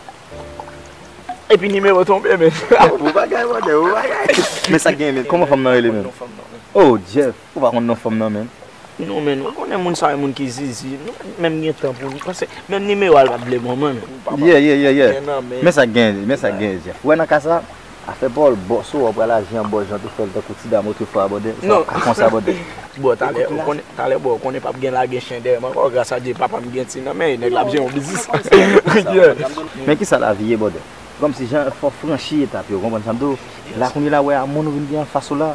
Epi nimewo tonbe, men. Ou bagay, brother, ou bagay. Men sa k genyen, men? Kòman fanm nan rele, men? Oh, Jeff, ou pa konn non fanm nan, men? Non, men, ou konnen moun sa yo, moun ki zizi. Nou pa t menm gen tan pou nou. Paske menm nimewo a l pa t vle ban mwen, men. Yeah, yeah, yeah, yeah. Men sa k genyen, men sa k genyen, Jeff. Ou wè nan ka sa, afè pa w, bòs ou, ou pral aji an bòs jan te fè l tankou ti dam otrefwa, brother. Sa pa konsa, brother. Bon, talè, ou konnen, talè, bon, ou konnen p ap gen lage chen dèyè m ankò, gras a Dye, papa m gen ti nan men, nèg la ap jere yon biznis. Yeah. Men kisa lavi ye, brother? Kòmsi jan fò w franchi etap yo, ou konprann sa m di w? La kounye a la, wè a moun ou vin gen anfas ou la,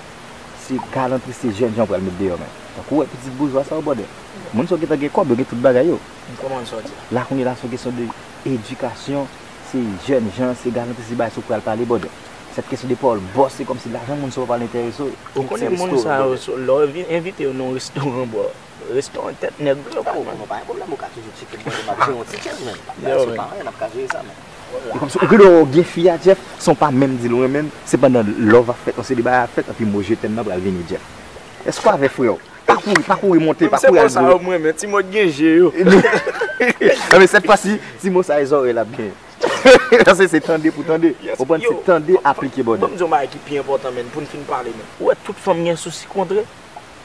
se galantri, se jèn jan w pral met deyò, men. Tankou w wè pitit boujwa sa yo, brother. Moun sa yo gentan gen kòb, yo gen tout bagay yo. M konprann sa w di a. La kounye a la, se yon kesyon de edikasyon, se jèn jan, se galantri, se bagay sa w pral pale, brother. Se kesyon de pawòl bòs, se kòmsi lajan moun sa yo pa enterese w. Ou konnen moun sa yo, lè w vin envite yo nan yon restoran, bro. Restoran tèt nèg gwo kou. Non, pa gen pwoblèm, ou ka toujou tcheke m, mande m ap jere yon ti tchèz, men. Bagay sa yo pa anyen, n ap ka jere sa, men. E kòmsi ou gen dwa gen fi a, Jeff, san w pa menm di l ou renmen l, se pandan love ap fèt, yon seri de bagay ap fèt, epi mo je t'aime nan pral vini, Jeff. Èske w avè frè w? Pa kouri, pa kouri monte, pa kouri al gwo. Ti mo sa yo m renmen, ti mo k gen je yo. Non, men sèt fwa si, ti mo sa e zòrèy l ap gen. Paske se tande pou tande. Ou konprann? Se tande aplike, brother. Ban m di w yon bagay ki pi enpòtan, men, pou n fin pale, men. Ou wè tout fanm gen sousi kontre?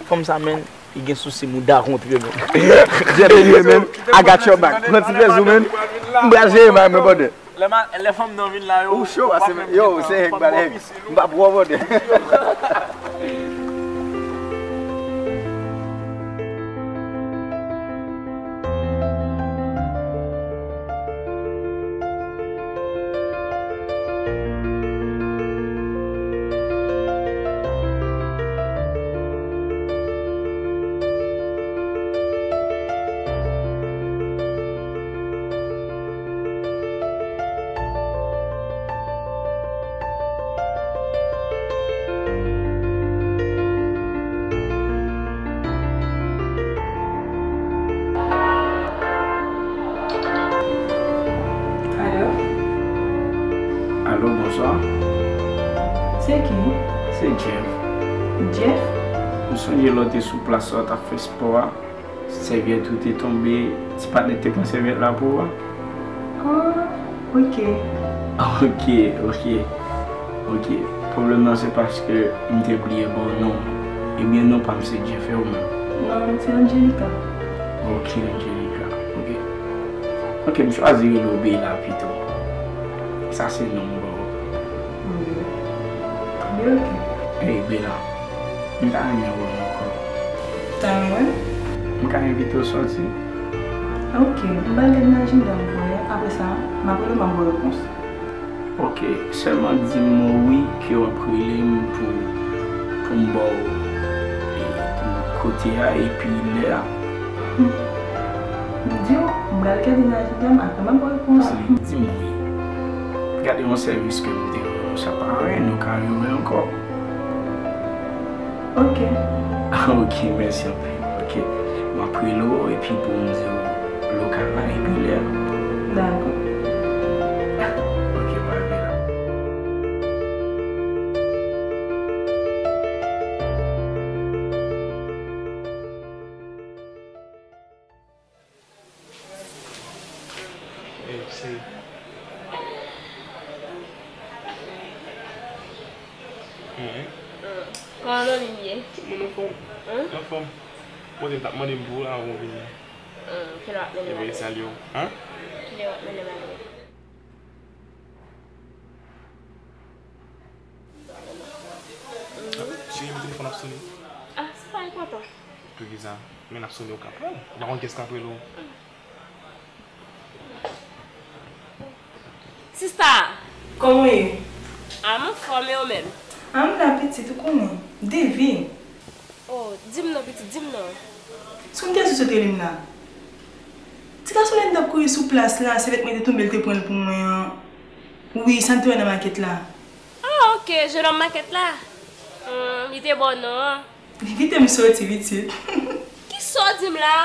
Fanm sa, men, li gen sousi mouda kontre, men. Jeff, anyway, men, I got your back. Pran ti plezi w, men. M pral jere bagay mwen, brother. Lè ma-, lè fanm nan vin la, yo, ou cho, se, yo, se hèk bal hèk. M pa pran, brother. Alo? Alo, bonswa. Se ki? Se Jeff. Jeff? M sonje lè w te sou plas la, w t ap fè spò a. Sèvyèt ou te tonbe, ti patnè te pran sèvyèt la pou ou a. Oh, ok. Ok, ok. Ok. Pwoblèm nan se paske m te bliye ba w non m. Ebyen, non pa m se Jeff, e ou menm? Non, m se Angelica. Ok, Angelica. Ok. Ok, m chwazi rele w Bella pito. Sa se non m ba w. Ebyen, ok. Hey, Bella. M ta renmen wè w ankò. Ta renmen wè m? M ka envite w sòti? Ok, m pral gade nan ajanda m pou wè, apre sa, m ap rele w, m ap ba w repons. Ok, sèlman di m wi ke w ap rele m pou, pou m ba w, e, pou kote a epi lè a. M di w, m pral gade nan ajanda m, apre m ap ba w repons. Di m wi. Gade yon sèvis ke m te rann ou, sa pa anyen, nou ka rewè ankò. Ok. Ok, mèsi anpil. Ok, m ap rele w epi pou m di w lokal la epi lè a. Dakò. Ok, pa rive la. Ey, cheri. Kòman manmi m ye? Tout moun anfòm. Anfòm. Kote m t ap mande m pou ou la, ou vini. Kilè w ap mennen m ale? Ebyen, salye w. Kilè w ap mennen m ale? Cheri, men telefòn ap sone. Ah, se pa enpòtan. Poukisa? Men l ap sone, ou ka pran l. Ou pa konn kiyès k ap rele w. Sista! Kòman w ye? Ah, m anfòm, e ou menm? Ah, m la pitit, ou konnen. Devi. Oh, di m non, pitit, di m non. Si w te sou sot rele m la. Ti gason la t ap kouri sou plas la, se vètman te tonbe, l te pran l pou mwen an. Wi, sa m te wè nan makèt la. Ah, ok, jenòm makèt la. Hmm, li te ba w non an. Li kite m soti, pitit. Kisa w di m la?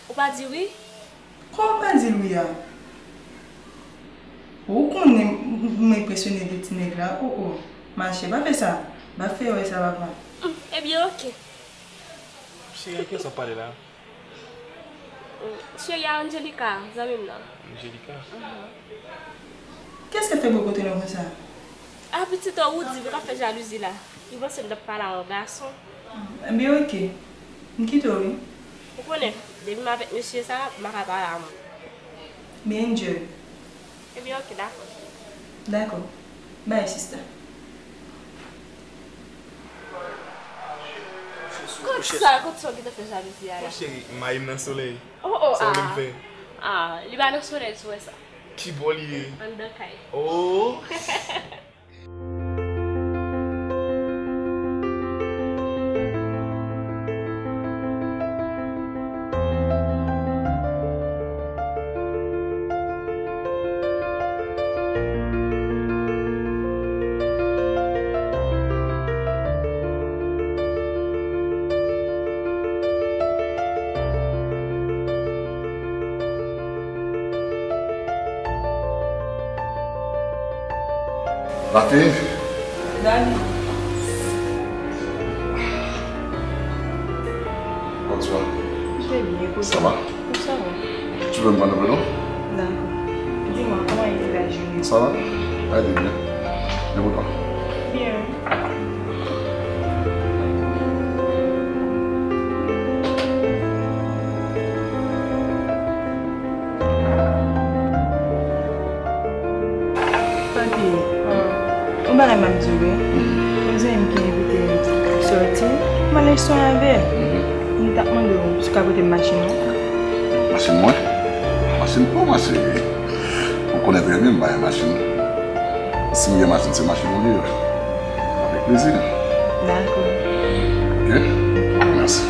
Ou pa di wi? Kòman w pa di l wi a? Ou konnen m, m enpresyone de ti nèg la. Oh, oh. Machè, pa fè sa. M ap fè yo wè sa, papa. Hmm, ebyen, ok. Cheri, a kiyès w ap pale la? Cheri a Angelica, zanmi m nan. Angelica? Mhm. Kiyès k ap fè bò kote nou konsa? Ah, pitit, ou di, ou k ap fè jalouzi la. Li panse m t ap pale a yon gason. Ah, ebyen, ok. M kite w, wi. Ou konnen, depi m avèk mesye sa, m pa ka pale a moun. Byen, enjoy. Ebyen, ok, dakò. Dakò. Bye, sista. Kot sa, kot sa w gentan fè jalouzi a la? Mon cheri, m mayi m nan solèy. Oh, oh, ah. Sa w vle m fè? Ah, li pa nan solèy, si w wè sa. Ki bò li ye? Anndan kay. Oh! Lafi. Dani. Kòman w ye? Mwen byen, e ou? Sa va? Mwen sa va. Tu veux me prendre le vélo? Dakò. Di mwen, kòman e la jounen? Sa va? Ay, byen. E pou ou? Byen. Papi, yon bagay m ap di w wi. Yon zanmi m ki envite m sòti, m al nan restoran avè l. M t ap mande w si w ka pote m machin ou. Machin mwen? Machin pa w, ma chérie. Ou konnen trè byen m pa gen machin. Si m gen machin, se machin ou li ye. Avèk plezi. Dakò. Ok? Mèsi.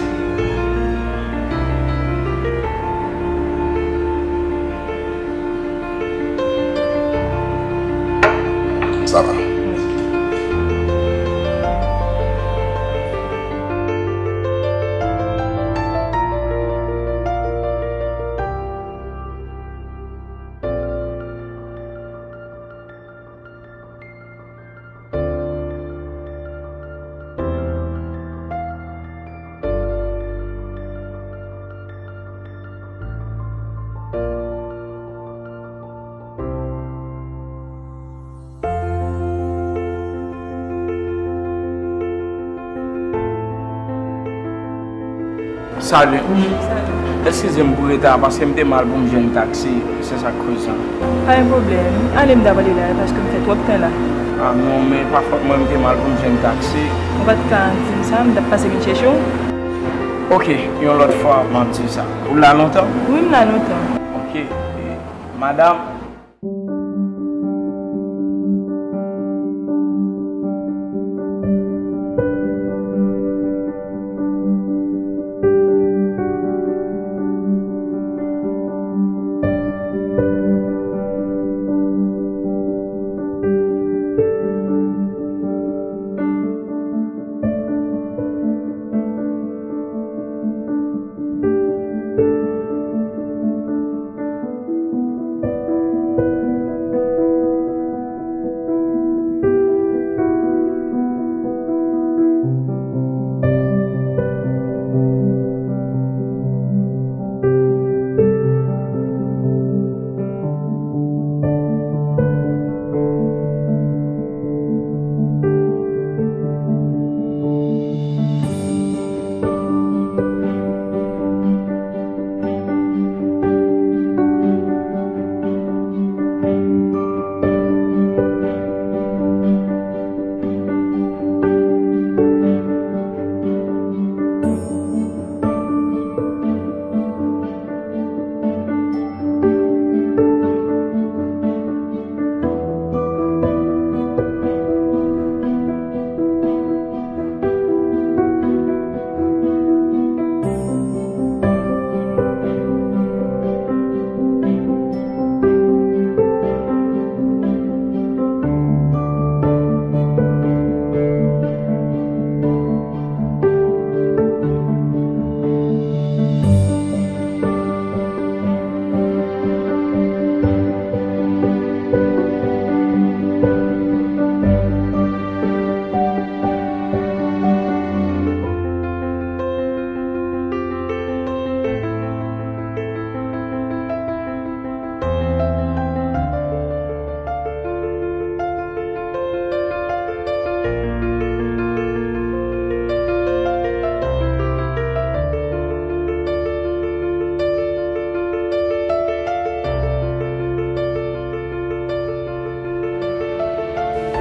Sa va. Salut. Salut. Eskize m pou reta a, paske m te mal pou m jwenn taksi, se sa k koz sa. Pa gen pwoblèm. Ale, m ta pale la, paske m fè twòp tan la. Ah non, men pa fòt mwen, m te mal pou m jwenn taksi. Ou pa t ka di m sa, m t ap pase vin chèche w. Ok, yon lòt fwa, m ap di w sa. Ou la lontan? Wi, m la lontan. Ok, e, madanm.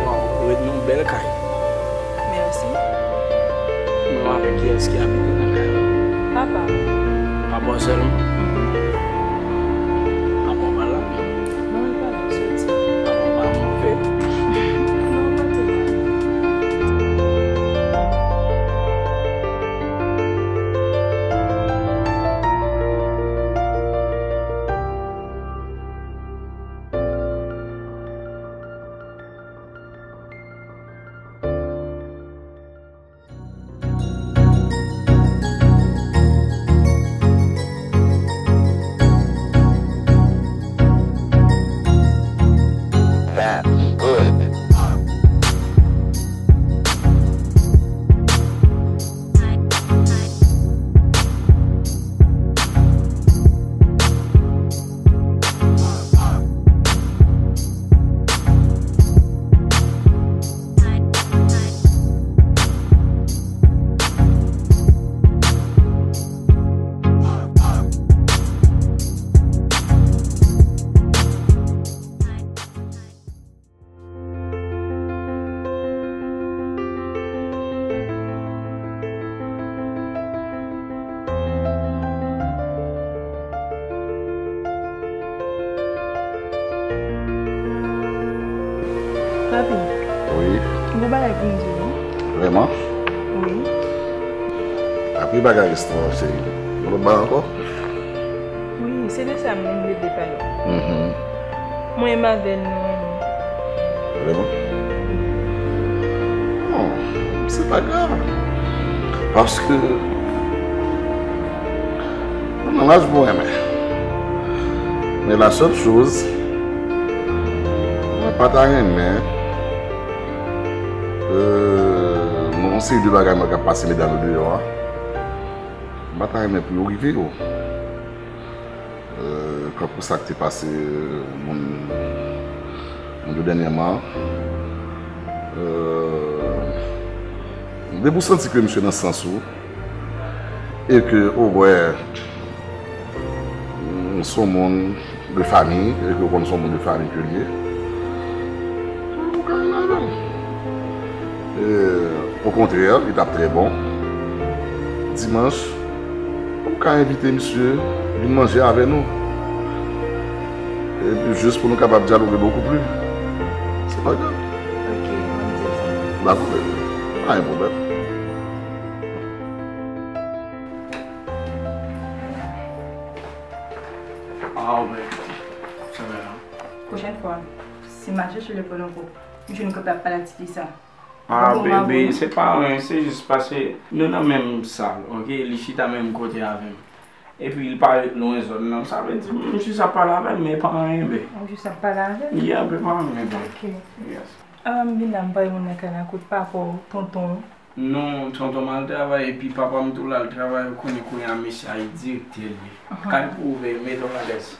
Waw, ou ret nan yon bèl kay. Mèsi. Mwen wè avèk kiyès ki abite nan kay la? Papa. Papa w sèlman? Mhm. Papa w pa la? Non, li pa la, l soti. Papa w pa move? Non, pa twò. That's good. Papi, wi, m gen bagay pou m di w, wi. Vrèman? Wi. Anpil bagay restoran, cheri. Yon lòt bagay ankò? Wi, se de sa m vle pale w. Mhm. Mwen menm avè l, nou renmen. Vrèman? Non, se pa grav. Paske, nan laj mwen renmen. Men la sèl choz, mwen pa ta renmen, euh, nan yon seri de bagay mwen k ap pase medam yo deyò a. M pa ta renmen pou yo rive yo. Euh, kankou sa k te pase, euh, moun, moun yo dènyèman. Euh, depi w santi ke misye nan sans ou, e ke ou wè, mm, se yon moun de fami, e ke w konn se yon moun de fami ke l ye, ou ka renmen avè l. E, okontrè, li t ap trè bon. Dimanch, ou ka envite misye vin manje avè nou. Epi jis pou nou kapab dyaloge bokou pli. Se pa grav. Ok, mwen di sa. Dakò, bebe. Pa gen pwoblèm. Ah, bebe. Sa va la. Pwochèn fwa, si m al chèche lekòl ankò, m jwenn nou kapab pale ak tifi sa. Ah, bebe, se pa anyen, se jis paske nou nan menm sal, ok? Li chita menm kote avè m. Epi li pa ret lwen zòn nan. Sa vle di, m jis ap pale avè l, men e pa anyen, bebe. Ou jis ap pale avè l? Yeah, bebe, pa anyen, bebe. Ok. Yes. Avan m vin la, m pa wè moun nan kay la, kot papa w, tonton w? Non, tonton m al travay, epi papa m tou l al travay, ou konnen kounye a mesye a e direktè l ye. Kay pou ouvè, mete w alèz.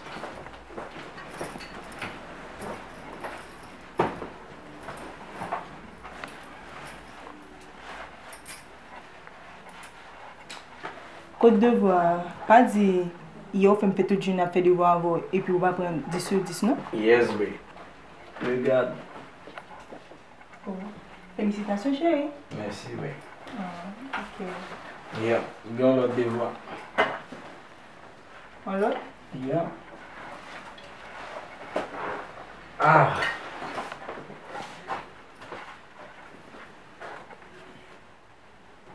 Kot devwa a? Pa di yè ou fè m fè tout jounen ap fè devwa avè w epi ou pa pran dis sou dis non. Yes, babe. Regarde. Oh. Felisitasyon, cheri. Mèsi, babe. Ah, ok. Yeah, gen yon lòt devwa. Yon lòt? Yeah. Ah.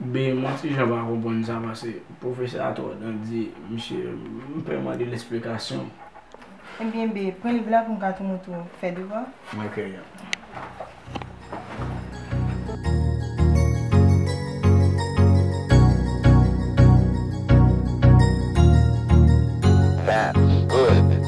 Ben, mwen ti jan pa konprann sa, paske pwofesè a twò dan di, misye, m pè mande l esplikasyon. Ebyen, ben, pran liv la pou m ka tou montre w fè devwa. Ok, yeah. That's good.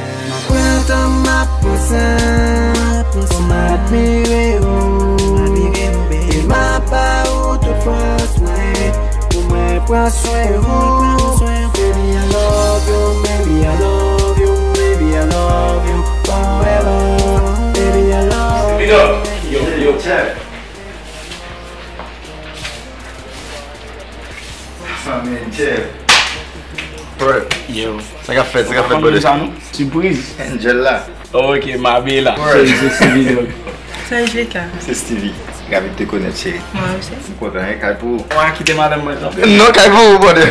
M ap pran tan m ap pran sa pou m admire ou. E m ap ba ou tout fòs mwen pou mwen pran swen ou. Baby, I love you, baby, I love you, baby, I love you forever. Baby, I love you. Yo, yo, yo. Ah, man, Jeff. Yo. Sa k ap fèt, sa k ap fèt, brother? Sipriz. Angel la. Ok, Mabela. Word. Se, se Stevie, donc. Se Angelica. Se Stevie. Ravi de te connaître, chérie. Moi aussi. M kontan, hein, kay pou ou. Mwen kite madanm mwen tranpe. Non, kay pou ou, brother.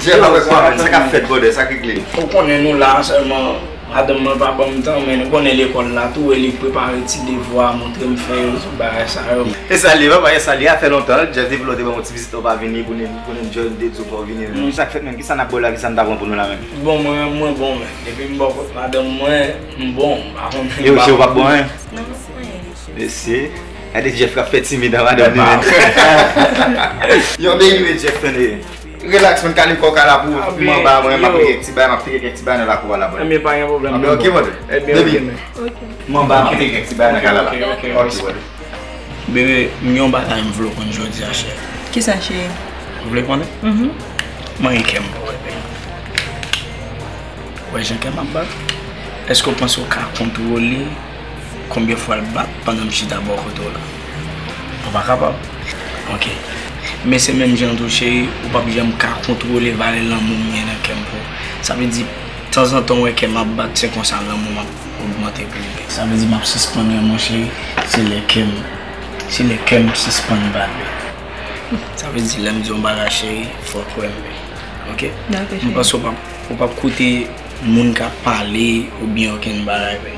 Jeff, apre kwa, man, sa k ap fèt, brother? Sa k regle? Ou konnen nou la sèlman. Madanm mwen pa ban m tan, men nou konnen lekòl la tou, e li k prepare ti devwa, montre m fè yo, tout bagay sa yo. E sa l ye, papa, e sa l ye, a fè lontan, Jeff depi lè w te ban m yon ti vizit, ou pa vini pou n, pou n enjoy, m te di w fò w vini, men. Sa k fèt menm, kisa n ap bwè la, kisa n ta pran pou nou la menm? Bon, mwen menm, mwen bon, men. Depi m bò kot madanm mwen, m bon, m pa konn. E ou, ou p ap bon, hein? Non, anyen. Mesye, gade Jeff k ap fè timid an madanm li menm. Yon baby Jeff tande. Relax, man, kale kò w, kale pou manba mwen, m ap pike kèk ti bagay, m ap pike kèk ti bagay nan lakou a la, brother. Ebyen, pa gen pwoblèm. Ebyen, ok, brother. Ebyen, ok, men. Manba, m ap pike kèk ti bagay nan kay la. Ok, ok, ok. Ok, brother. Bebe, m gen yon bagay m vle w konn jodi a, cheri. Kisa, cheri? Ou vle konnen? Mhm. Mwen gen kè m pou w, bebe. Ou wè jan kè m ap bat? Èske w panse w ka kontwole konbyen fwa l bat pandan m chita bò kote w la? Ou pa kapab. Ok. Men se menm jan tou, cheri, ou p ap janm ka kontwole valè lanmou m gen nan kè m pou ou. Sa vle di, tanzantan w wè kè m ap bat, se konsa lanmou m ap ogmante pou ou. Sa vle di, m ap sispann renmen w, cheri, se lè kè m, se lè kè m sispann bat, bebe. Sa vle di, lè m di yon bagay, cheri, fò w kwè m. Oke? Dakò, cheri. M panse w p ap, w p ap koute moun k ap pale oubyen okenn bagay vre.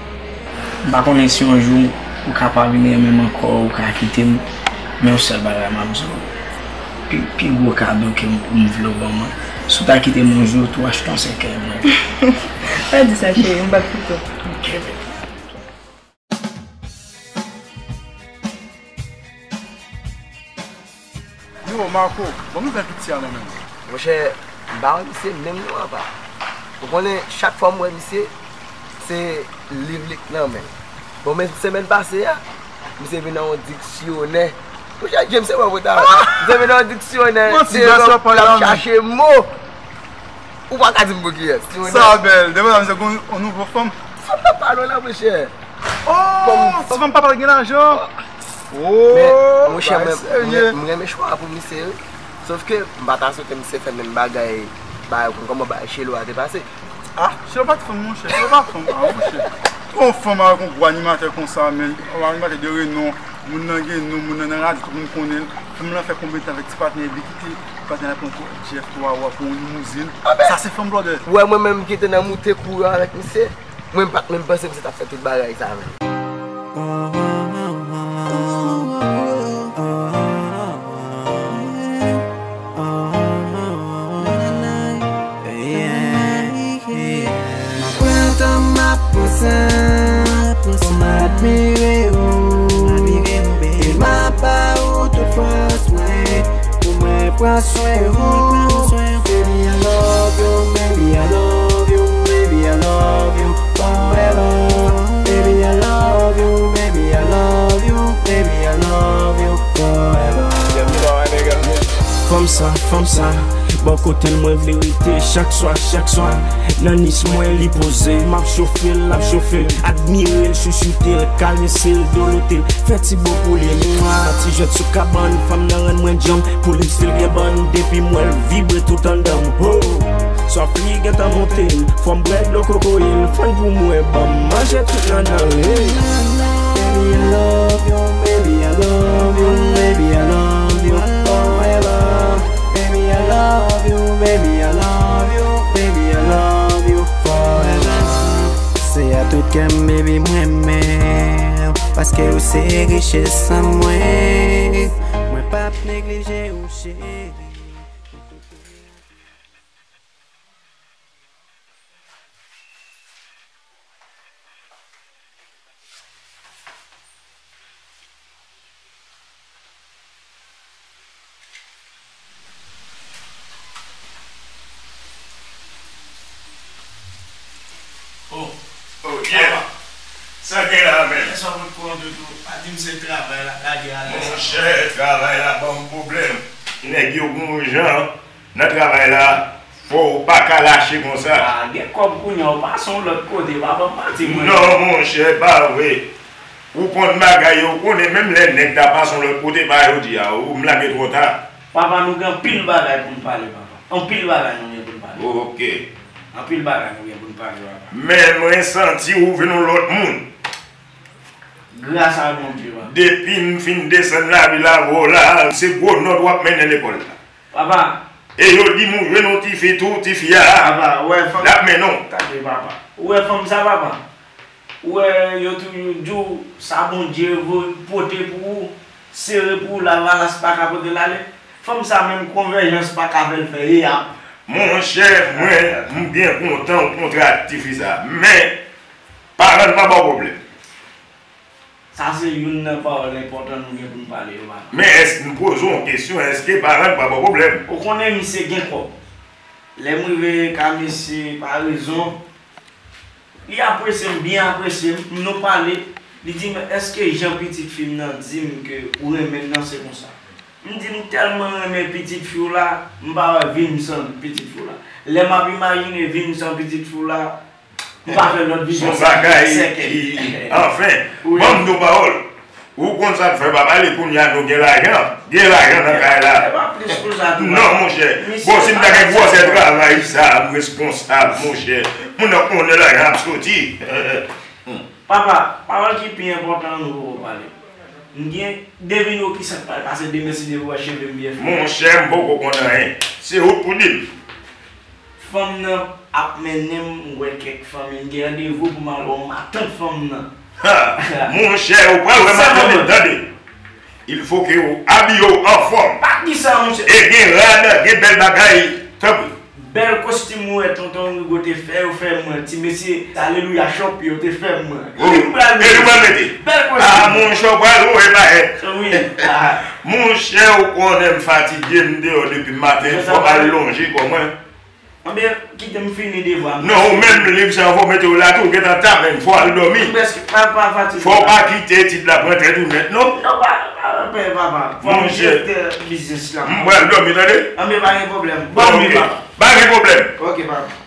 M pa konnen si yon jou ou ka pa vin renmen m ankò, ou ka kite m, men yon sèl bagay m ap di w. Pi, pi gwo kado ke m, m vle w ban mwen, si w ta kite m yon jou, tou achte yon sèkèy mwen. Pa di sa, cheri, m p ap kite w. Yo, Marco, ban m nouvèl piti a non, menm. Monchè, m pa wè misye menm non, apa. Ou konnen, chak fwa m wè misye, se liv li k nan men l. Bon, men semèn pase a, misye vin nan yon diksyonè. Monchè, James, se mwen pou ta wè. Misye vin nan yon diksyonè. Manti, de bas yo pale l ap chache mo. Ou pa ka di m pou kiyès. Sa bèl. Demen misye gon yon nouvo fanm. Fanm nan pa lwen la, monchè. Oh, ti fanm papa l gen lajan. Oh, men, monchè, mwen, mwen, mwen renmen chwa a pou misye, wi. Sòf ke m pa ta swete misye fè menm bagay, bagay, kòman bagay Chelo a te pase. Ah, Chelo pa t fanm, monchè. Chelo pa fanm, ah, monchè. Yon fanm avèk yon gwo animatè konsa, men yon animatè de renon, moun nan gen non, moun nan nan radyo, tout moun konnen l. Fanm lan fè konbyen tan avèk ti patnè li, kite patnè la pran Jeff twa wa pou yon limouzin. Sa se fanm blòdè. Wè, mwen menm ki te nan moute kouri avèk misye. Mwen m pa t menm panse misye t ap fè tout bagay sa menm. M ap pran tan m ap pran san pou m admire ou. E m ap ba ou tout fòs mwen pou mwen pran swen ou. Baby, I love you, baby, I love you, baby, I love you forever. Baby, I love you, baby, I love you, baby, I love you forever. Fanm sa, fanm sa, bò kote l mwen vle rete chak swa, chak swa. Nan nis mwen li poze, m ap chofe l, l ap chofe m. Admire l, chouchoute l, karese l, dolote l. Fè ti bo pou li, mwa, ti jwèt sou kabann. Fanm nan rann mwen djanm, pou li m still gen bann. Depi m wè l vibre tout anndan m, ho. Swaf li gentan monte m, fò m bwè dlo kokoye l. Fann pou mwen, ban m manje tout nannan l, hey. Baby, I love you, baby, I love you, baby, I love you forever. Baby, I love you, baby, I love you, baby, I love you forever. Se a tout kè m, baby, m renmen w, paske ou se richès an mwen. Mwen p ap neglije ou, cheri. Oh, oh, yeah. Sa gen la, men? Lè sa w ret kou an de tou, pa di m se travay la, lage ale. Monchè, travay la ban m pwoblèm. Nèg yo gon jan nan travay la, fò w pa ka lache konsa. A, gen kòb kounye a, w pase yon lòt kote, pa ban m manti, mwen. Non, monchè, pa vre. Ou konn bagay yo, ou konnen menm lè nèg ta pase yon lòt kote, pa jodi a, ou m lage twò ta. Papa, nou gen anpil bagay pou n pale, papa. Anpil bagay nou gen pou n pale. Oke. Anpil bagay nou gen pou n pale, papa. Men mwen santi ou vin yon lòt moun. Gras a Bondye, papa. Depi m fin desann lavil avè w la, se gwo nòt w ap mennen lekòl la. Papa. E yo di m ou jwenn yon tifi tou, tifi a. Papa, ou wè fanm. L ap mennen w. Tande, papa. Ou wè fanm sa, papa? Ou wè yo toujou di w sa Bondye vo-, pote pou ou, sere pou ou, lavalas pa ka pote l ale. Fanm sa menm konvèjans pa ka fè l fè, e ap. Monchè, mwen, m byen kontan w kontre ak tifi sa. Men, paran l pa ba w pwoblèm. Sa se youn nan pawòl enpòtan nou gen pou n pale yo, papa. Men èske, m poze w yon kesyon, èske paran l pa ba w pwoblèm? Ou konnen misye gen kòb. Lè m rive ka misye, pa rezon, li apresye m, byen apresye m, nou pale, li di m, èske jan pitit fi m nan di m ke ou renmen l nan se konsa? M di m tèlman renmen pitit fi w la, m pa wè vi m san pitit fi w la. Lè m ap imajine vi m san pitit fi w la, m pa fè lòt vizyon. Se yon bagay ki, anfen, ban m di w pawòl. Ou konn sa k fè pa pale, kounye a nou gen lajan. Gen lajan nan kay la. Non, monchè. Bon, si m ta gen gwosè travay sa, m responsab, monchè. Moun nan konnen lajan ap soti. Papa, pawòl ki pi enpòtan an nou poko pale. M gen devine w kisa k pral pase demen si Dye vle, cheve m byen fè. Monchè, m poko konn anyen. Se ou k pou di m. Fanm nan ap mennen m, m wè kèk fanmi, m gen randevou pou m al wè yon matant fanm nan. Ha! Monchè, ou pral wè matant li, tande. Il faut que ou abiye w anfòm. Pa di sa, monchè. E gen rad, gen bèl bagay, tanpri. Bèl kostim ou wè tonton Rigo te fè, yo fè mwen. Ti mesye, alelouya, chòp yo te fè mwen. Oh, li pral mete. Bèl kostim. Ah, monchè, ou pral wè bagay. Wi. Monchè, ou konnen m fatige, m deyò depi maten, fò m al lonje kò mwen. Anben, kite m fini devwa m. Non, ou menm, liv sa, fò mete w la tou, ou gentan ta menm, fò al dòmi. M prèske pa, pa fatige. Fò w pa kite etid la pran tèt ou nèt, non. Non, pa, pa, pa, papa. Fò m jete biznis la. M pral dòmi, tande? Anben, pa gen pwoblèm. Bon, ok. Papa. Pa gen pwoblèm. Ok, papa.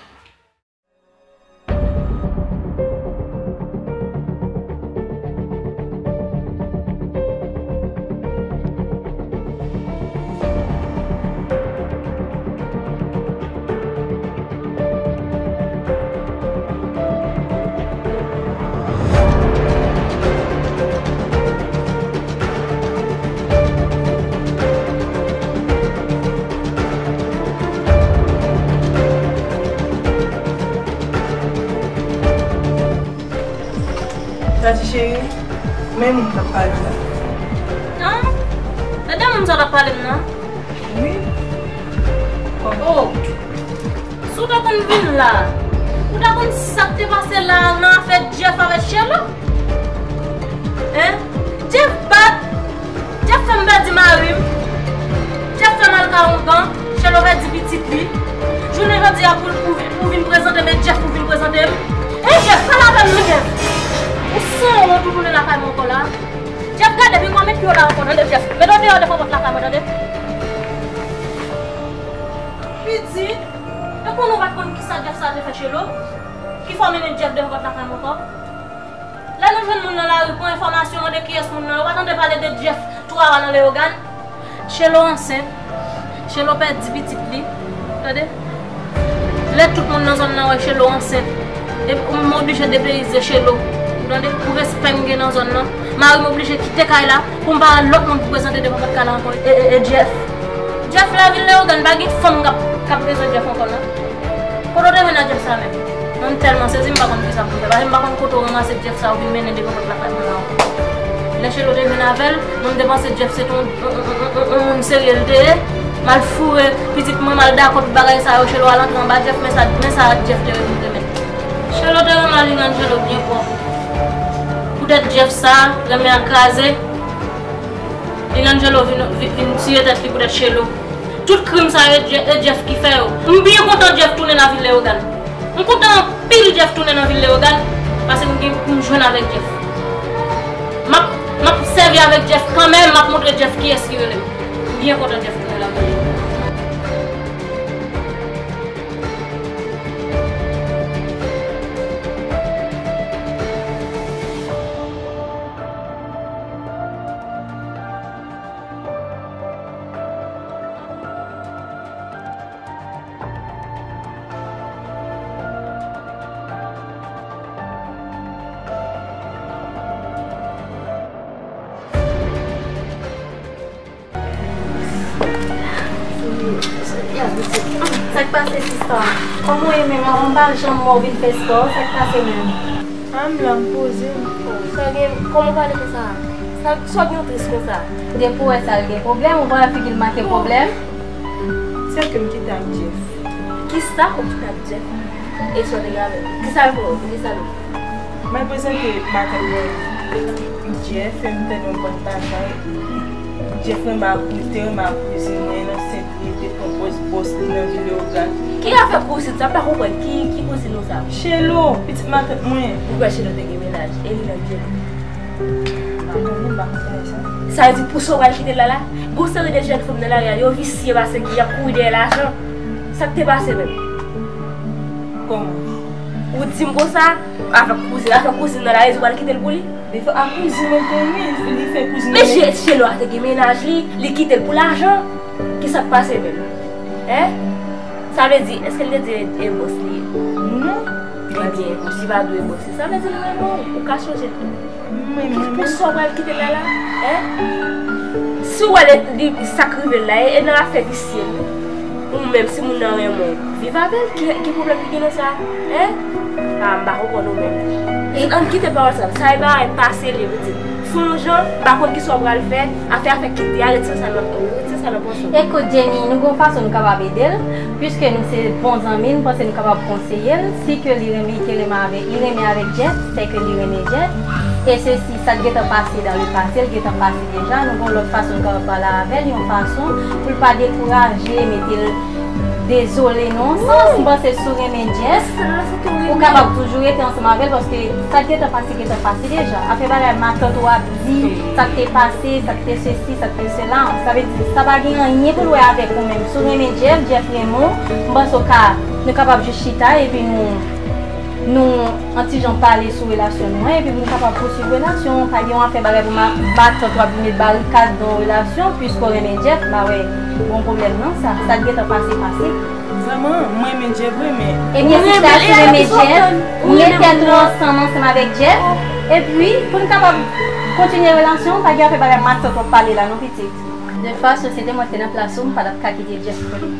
Tati cheri, men moun k ap pale w la. An? E de moun sa w t ap pale m nan? Wi. Oh. Si w ta konn vin la, ou ta konn sa k te pase la nan afè Jeff avèk Shelo? Hein? Jeff bat, Jeff fè m pèdi mari m, Jeff fè m al kay ongan, Shelo pèdi pitit li. Jounen jodi a pou, pou, pou vin prezante m, e Jeff pou vin prezante m. Hey Jeff, pale avè m non Jeff. Ou sanwont ou tounen lakay mwen ankò la. Jeff, gade, vin pa met pye w la ankò, tande Jeff. Met w deyò devan pòt lakay mwen, tande. Pitit, e konnen w pa t konn kisa Jeff sa te fè Shelo, ki fè w mennen Jeff devan pòt lakay mwen ankò. Lè nou jwenn moun nan lari, pran enfòmasyon, mande kiyès moun nan, ou pa tande pale de Jeff twa wa nan Leyogàn? Shelo ansent. Shelo pèdi pitit li. Tande? Lè tout moun nan zòn nan wè Shelo ansent, e m oblije depeyize Shelo. Ou tande? Pou respè m gen nan zòn nan, mari m oblije kite kay la pou m pa wè lòt moun pou prezante devan pòt kay la ankò. E, e, e Jeff? Jeff la vil Leyogàn, pa gen fanm k ap, k ap bezwen Jeff ankò non. Kote w te jwenn a Jeff sa menm? Mwen m tèlman sezi, m pa konn kisa pou m fè. Paske m pa konn kote w ranmase Jeff sa ou vin mennen devan pòt lakay moun nan ankò. Lè Shelo te vin avè l, mwen m te panse Jeff se te yon, yon, yon, yon, yon moun serye l te ye. M al foure pitit mwen, m al dakò tout bagay sa yo, Shelo al antre anba Jeff, men sa, men sa Jeff te vin te met. Shelo te renmen Lingangelo byen pwòp. Poutèt Jeff sa, renmen an kraze. Lingangelo vin, vin, vin tiye tèt li poutèt Shelo. Tout krim sa yo, e Je-, e Jeff ki fè yo. M byen kontan Jeff tounen nan vil Leyogàn. M kontan anpil Jeff tounen nan vil Leyogàn, paske m gen pou m jwenn avèk Jeff. M ap, m ap sèvi avèk Jeff kanmenm, m ap montre Jeff kiyès ki rele m. M byen kontan Jeff tounen la. Sa k pase, sista? Kòman w ye menm? Ou pa janm wè w vin fè spò. Sa k pase menm? A, m la, m poze m. Sa gen, kòman w pale konsa? Sa, sa gen w tris konsa? Depi w wè sa, l gen pwoblèm, ou pa wè figi l manke pwoblèm? Sèl ke m kite ak Jeff. Kisa ou kite ak Jeff? E sa w te gen avè l? Kisa l fè w? Kisa l fè w? M al prezante matant mwen Jeff, e m tande yon bann bagay. Jeff renmen ak, te renmen ak kouzin mwen, nan sent li, te pran pòz bòs li nan vil Leyogàn. Ki afè kouzin sa? M pa konprann. Ki, ki kouzin ou sa? Shelo, pitit matant mwen. Ou kwè Shelo te gen mennaj? E li menm Shelo? M pa konnen, m pa konprann sa. Sa vle di pou sa w pral kite l la la? Gon seri de jèn fanm nan lari a, yo visye paske y ap kouri dèyè lajan. Sa k te pase menm? Kòman? Ou di m konsa, avèk kouzin, avèk kouzin nan la, e di w pral kite l pou li? Li fè ak kouzin mwen tou, wi, li fè kouzin mwen. Men Shelo a te gen mennaj li, li kite l pou lajan. Kisa k pase menm? Hein? Sa vle di, èske l te di e, e bòs li ye? Non. Ebyen, si pa dwe bòs li, sa vle di l renmen w, ou ka chonje l tou. Mwen, mwen, mwen. Ki pou sa w pral kite l la la? Si w wè li, li, sa k rive l la, e, e nan afè visye l wi. Ou menm, si moun nan renmen w, viv avè l. Ki, ki pwoblèm ki gen nan sa? Hein? Ah, m pa konprann ou menm. Ann kite pawòl sa. Sa e bagay pase li, pitit. Fè yon jan, m pa konn kisa w pral fè. Afè, afè kite a, retire sa nan, retire sa nan panse w. Ekout, Jenny, nou gen yon fason nou kapab ede l. Piske nou se bon zanmi, m panse nou kapab konseye l. Si ke li renmen, li te renmen avèk, li renmen avèk Jeff, se ke li renmen Jeff. E sesi, sa k gentan pase dans le passé, l gentan pase deja. Nou gen yon lòt fason nou kapab pale avè l, yon fason pou l pa dekouraje, mete l dezole nan yon sans. M panse si w renmen Jeff, ou kapab toujou rete ansanm avè l, paske sa k gentan pase, gentan pase deja. Afè bagay matant ou ap di, sa k te pase, sa k te sesi, sa k te sela, sa vle di, sa pa gen anyen pou l wè avèk ou menm. Si w renmen Jeff, Jeff renmen w, m panse w ka, nou kapab jis chita epi nou, nou an ti jan pale sou relasyon nou an, epi pou nou kapab pouswiv relasyon an. Pa gen yon afè bagay pou ma-, matant w ap vin met barikad nan yon relasyon, piske w renmen Jeff, m pa wè yon pwoblèm nan sa. Sa k gentan pase, pase. Vrèman, mwen renmen Jeff vre, men... Ebyen, si w ta renmen Jeff, mete tèt ou ansanm, ansanm avèk Jeff, epi pou n kapab kontinye relasyon, pa gen afè bagay matant w ap pale la non, pitit. De fason, si te mwen te nan plas ou, m pa t ap ka kite Jeff pou li.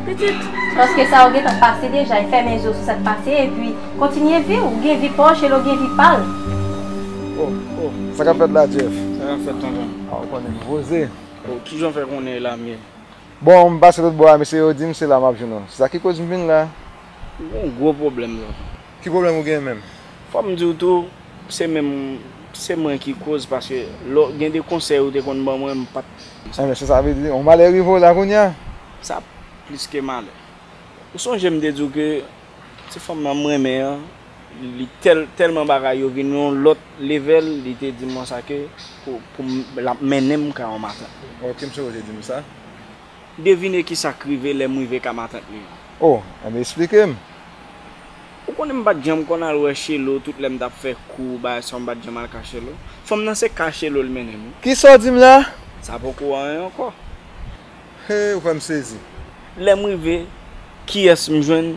Pitit. Paske sa yo gentan pase deja, e fèmen je w sou sa k pase, epi kontinye vi w, ou gen vi pa w, Chelo gen vi pa l. Oh, oh, sa k ap fèt la, Jeff? Sa k ap fèt, tonton? A, ou konnen m poze. Oh, kijan w fè konnen e la m ye? Bon, m pase lòt bò a, mesye yo di m se la m ap jwenn ou. Se sa ki koz m vin la. M gen yon gwo pwoblèm, tonton. Ki pwoblèm ou gen menm? Fò m di w tou, se menm, se mwen ki koz, paske lò, gen de konsèy ou te konn ban mwen, m pa t... Enben, se sa vle di, yon malè rive w la kounye a? Sa plis ke malè. Ou sonje m te di w ke ti fanm nan m renmen an, li tèl, tèlman bagay yo vin yon lòt level, li te di m konsa ke pou, pou m, l ap mennen m kay yon matant. Ok, m sonje w te di m sa. Devine kisa k rive lè m rive ka matant li an. Oh, enben, eksplike m. Ou konnen m pa t janm konn al wè Chelo, tout lè m t ap fè kou, bagay sa, m pa t janm al kay Chelo. Fanm nan se kay Chelo l mennen m wi. Kisa w di m la? Sa poko anyen ankò. He, ou fè m sezi. Lè m rive, kiyès m jwenn?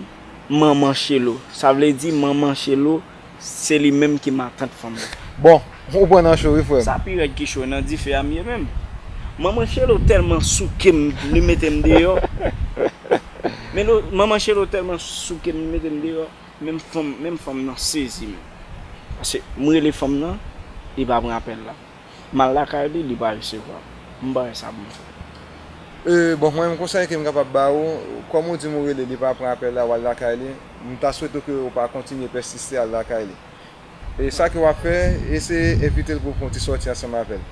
Manman Chelo. Sa vle di manman Chelo, se li menm ki matant fanm nan. Bon, ou pran nan cho wi, frè m. Sa pi rèd ki cho, nan dife a m ye menm. Manman Chelo tèlman souke m, li mete m deyò. Men lo, manman Chelo tèlman souke m, li mete m deyò. Menm fanm, menm fanm nan sezi menm. Paske m rele fanm nan, li pa pran apèl la. M al lakay li, li pa resevwa m. M pa wè sa pou m fè. E, bon, mwen menm konsèy ke m kapab ba ou, kòm ou di m ou rele, li pa pran apèl la, w al lakay li, m ta swete w ke ou pa kontinye pèsiste al lakay li. E sa ke w ap fè, eseye envite l pou w fè yon ti sòti ansanm avè l.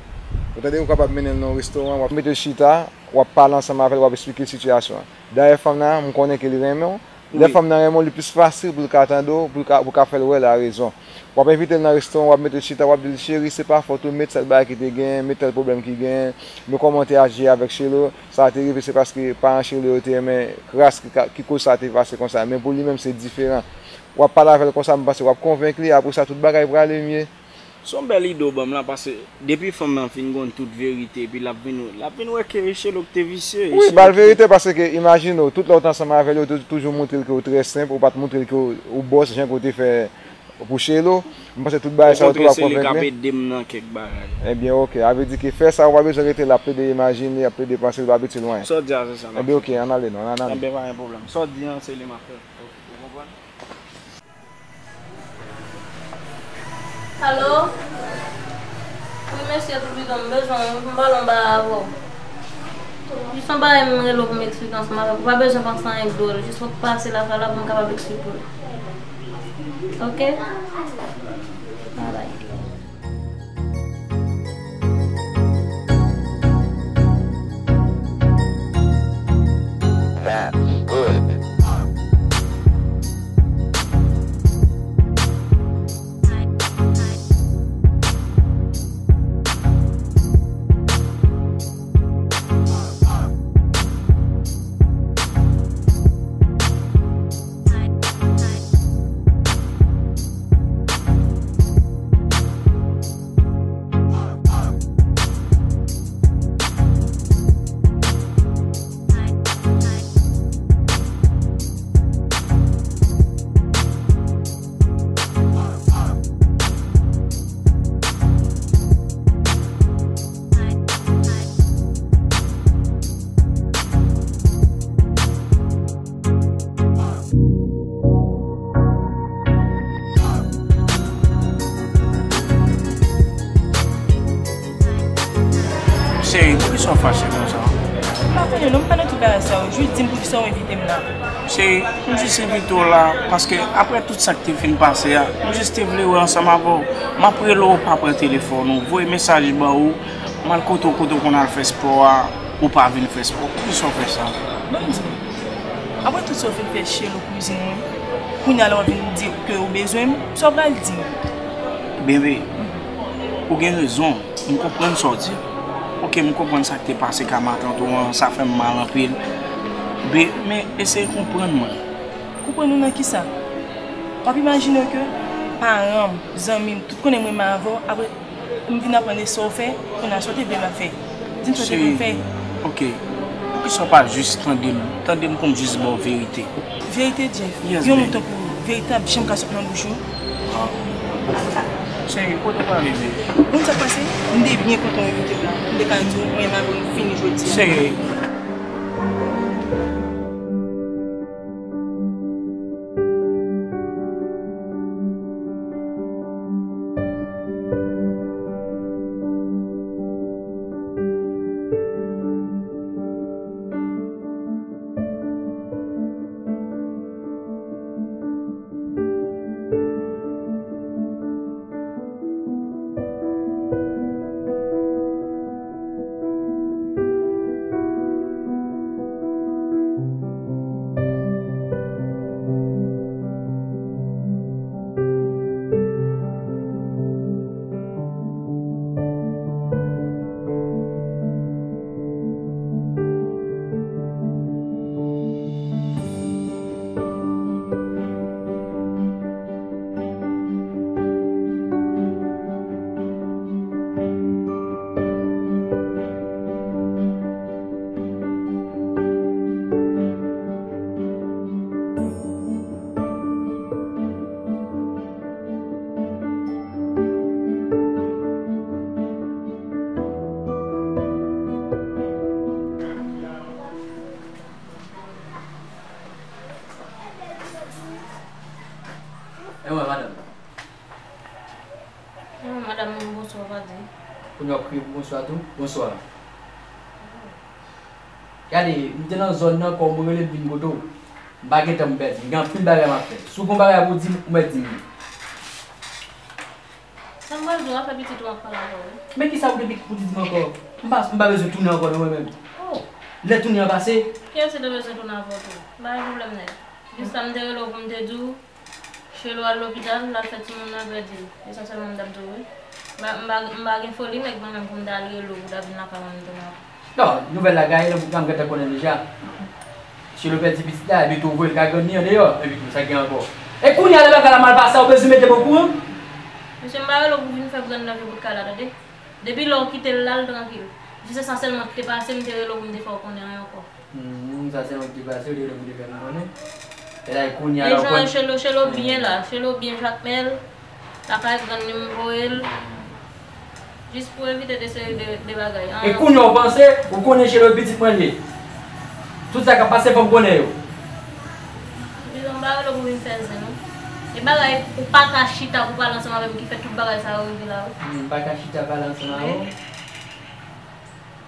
Ou tande, ou kapab mennen l nan yon restoran, w ap mete l chita, w ap pale ansanm avè l, w ap eksplike l sitiyasyon an. Dayè, fanm nan, m konnen ke li renmen w, lè fanm nan renmen w, li plis fasil pou l ka tande w, pou l ka, pou w ka fè l wè larezon. W ap envite l nan restoran, w ap mete l chita, w ap di l, cheri, se pa fòt ou, met sèl bagay ki te genyen, met tèl pwoblèm ki genyen, men kòman w te aji avèk Chelo, sa te rive, se paske paran Chelo yo te renmen kras ki ka, ki koz sa te pase konsa, men pou li menm, se diferan. W ap pale avè l konsa, m panse w ap konvenk li, apre sa, tout bagay prale mye. Se yon bèl ide w ban m la, paske depi fanm nan fin konn tout verite, epi l ap vin, l ap vin wè ke Chelo k te visye. Wi, ba l verite, paske imajine w, tout lè w te ansanm avè l, ou te toujou montre l ke w trè senp, ou pa t montre l ke w, ou bòs, jan ke w te fè pou Chelo. M panse tout bagay sa yo tou ap konvenk li. Okontrè, se li k ap ede m nan kèk bagay. Ebyen, ok, sa vle di ke fè sa, ou pa bezwen rete la, ap plede imajine, ap plede panse, l pa ap itil w anyen. Sa w di a, se sa m ap fè. Ebyen, ok, ann ale non, ann ale. Ebyen, pa gen pwoblèm. Sa w di an, se li m ap fè. Ou konprann? Alo? Wi, mesye Toupito, m bezwen w, m pale yon bagay avè w. Jis yon bagay m rele w pou m eksplike ansanm avè w. Ou pa bezwen panse anyen k dwòl, jis fò w pase lakay la pou m kapab eksplike w. Ok? Babay. That's good. Cheri, poukisa w fache konsa? M pa konnen non, m pa nan tout bagay sa yo. Jis di m poukisa w envite m la. Cheri, m jis envite w la, paske apre tout sa k te fin pase a, m jis te vle wè ansanm avè w. M ap rele w, ou pa pran telefòn ou, voye mesaj ban ou, m al kote w, kote w konn al fè spò a, ou pa vin fè spò. Poukisa w fè sa? Bon, m di w, apre tout sa w fin fè Chelo kouzin mwen, kounye a la w ap vin di ke w bezwen m, sa w pral di m? Bebe, ou gen rezon. M konprann sa w di. Oke, m konprann sa k te pase ka matant ou an, sa fè m mal anpil. Be, men eseye konprann mwen. Konprann ou nan kisa? W ap imajine ke paran m, zanmi m, tout konnen m renmen avè w, apre m vin aprann e sa w fè, kounye a sa w te vle m ap fè. Di m sa w te vle m fè. Cheri, oke. Poukisa w pa jis tande m? Tande m pou m jis ba w verite. Verite, Jeff. Yes, babe. Yon mo tankou verite ap janm ka sot nan bouch ou? Ah. Cheri, kote w prale, babe? Ou konn sa k pase? M te byen kontan w envite m la. M te ka di w mwen m ap fini jodi a. Cheri. E mwen, madanm? Non, madanm, bonswa pa di. Kounye a w ap kriye pou bonswa tou? Bonswa. Gade, m te nan zòn nan, kòm ou rele m vin kote w. M pa gen tan m pèdi. M gen anpil bagay m ap fè. Si w gen bagay pou w di m, ou mèt di m li. Sa m pral di w, afè pitit ou m ap pale avè w, wi. Men kisa ou gen pou di m ankò? M pa, m pa bezwen tounen ankò non mwen menm. Oh. Lè tounen an pase. Kiyès ki te bezwen tounen avè w tou? M pa gen pwoblèm nèt. Jis sa m te rele w pou m te di w, Chelo al lopital, l al fè timoun nan pèdi l. E sa sèlman m t ap di w, wi. M pa, m pa, m pa gen foli nèg mwen menm pou m ta al rele w pou w ta vin lakay mwen m tounen ankò. Non, nouvèl la gaye nan bouk la, m gentan konnen deja. Chelo pèdi pitit la, epi tou voye l ka grann li andeyò, epi tou sa gen ankò. E kounye a lè bagay la mal pase a, ou bezwen mete m okouran? Mesye, m pa rele w pou vin fè grann nan vye bout kay la, tande. Depi lè w kite l la, l trankil. Jis se sa sèlman ki te pase, m te rele w pou m te fè w konnen anyen ankò. Hmm, sa sèlman ki te pase, ou te rele m pou te fè m konnen. E la, e kounye a la, ou konn. E jan Chelo, Chelo byen la, Chelo byen Jakmèl, lakay grann li m voye l. Jis pou evite de seri de, de bagay. E kounye a ou panse, ou konnen Chelo pitit mwen li ye. Tout sa k ap pase, fò m konnen yo. Dizon, m pa rele w pou vin fè zen, non. E bagay, ou pa ka chita pou pale ansanm avè m ki fè tout bagay sa yo rive la, wi. Hmm, m pa ka chita pale ansanm avè w.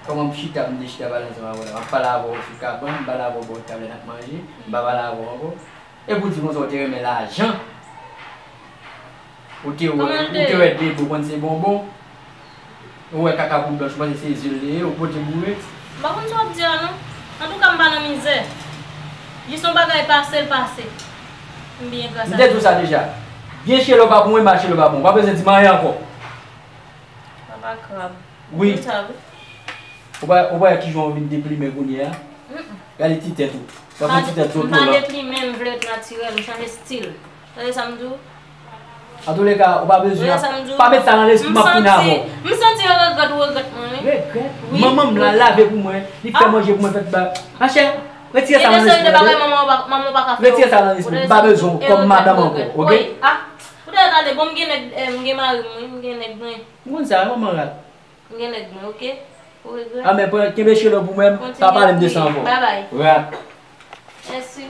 Kòman m chita, m te chita pale ansanm avè w la? M ap pale avè w sou kabann, m pale avè w bò tab la n ap manje, m pa pale avè w ankò. E pou di konsa w te renmen lajan. Ou te wè, ou te wè Debo konn se bonbon. Ou wè kaka poul blanch, ou panse se zye l te ye, ou pote boure. M pa konn sa w ap di a non. Antouka, m pa nan mizè. Jis yon bagay pase, l pase. M byen gras a Dye. M te di w sa deja. Byen Chelo pa pou mwen, mal Chelo pa pou mwen. W pa bezwen di m anyen ankò. Papa krab. Wi. Ou sa wi. Ou pa, ou pa wè kijan w vin deplimen kounye a? Mm-mm. Gade ti tèt ou. Sa fè ti tèt zoto la. M pa deplimen, m vle ret natirèl, m chanje stil. Tande sa m di w? Antouleka, ou pa bezwen. Tande sa m di w? Pa met sa nan lespri m, m ap tounen avè w. M santi yo regrèt ou regrèt mwen, wi. Regrèt? Wi. Manman m la lave pou mwen, li fè manje pou mwen, fè tout bagay. Machè, retire sa nan lespri w, tande? Manman w pa, manman w pa ka fè w. Retire sa nan lespri w. M pa bezwen w kòm madanm ankò, oke? Wi. Ah, poutèt ale, bon, m gen nèg, eh, m gen mari m, wi, m gen nèg mwen. M konn sa, manman rat. M gen nèg mwen, oke? Ou regrèt? Amè, pran, kenbe Chelo pou mwen, pa pale m de sa ankò. Kontinye. Babay. Rat. Mèsi.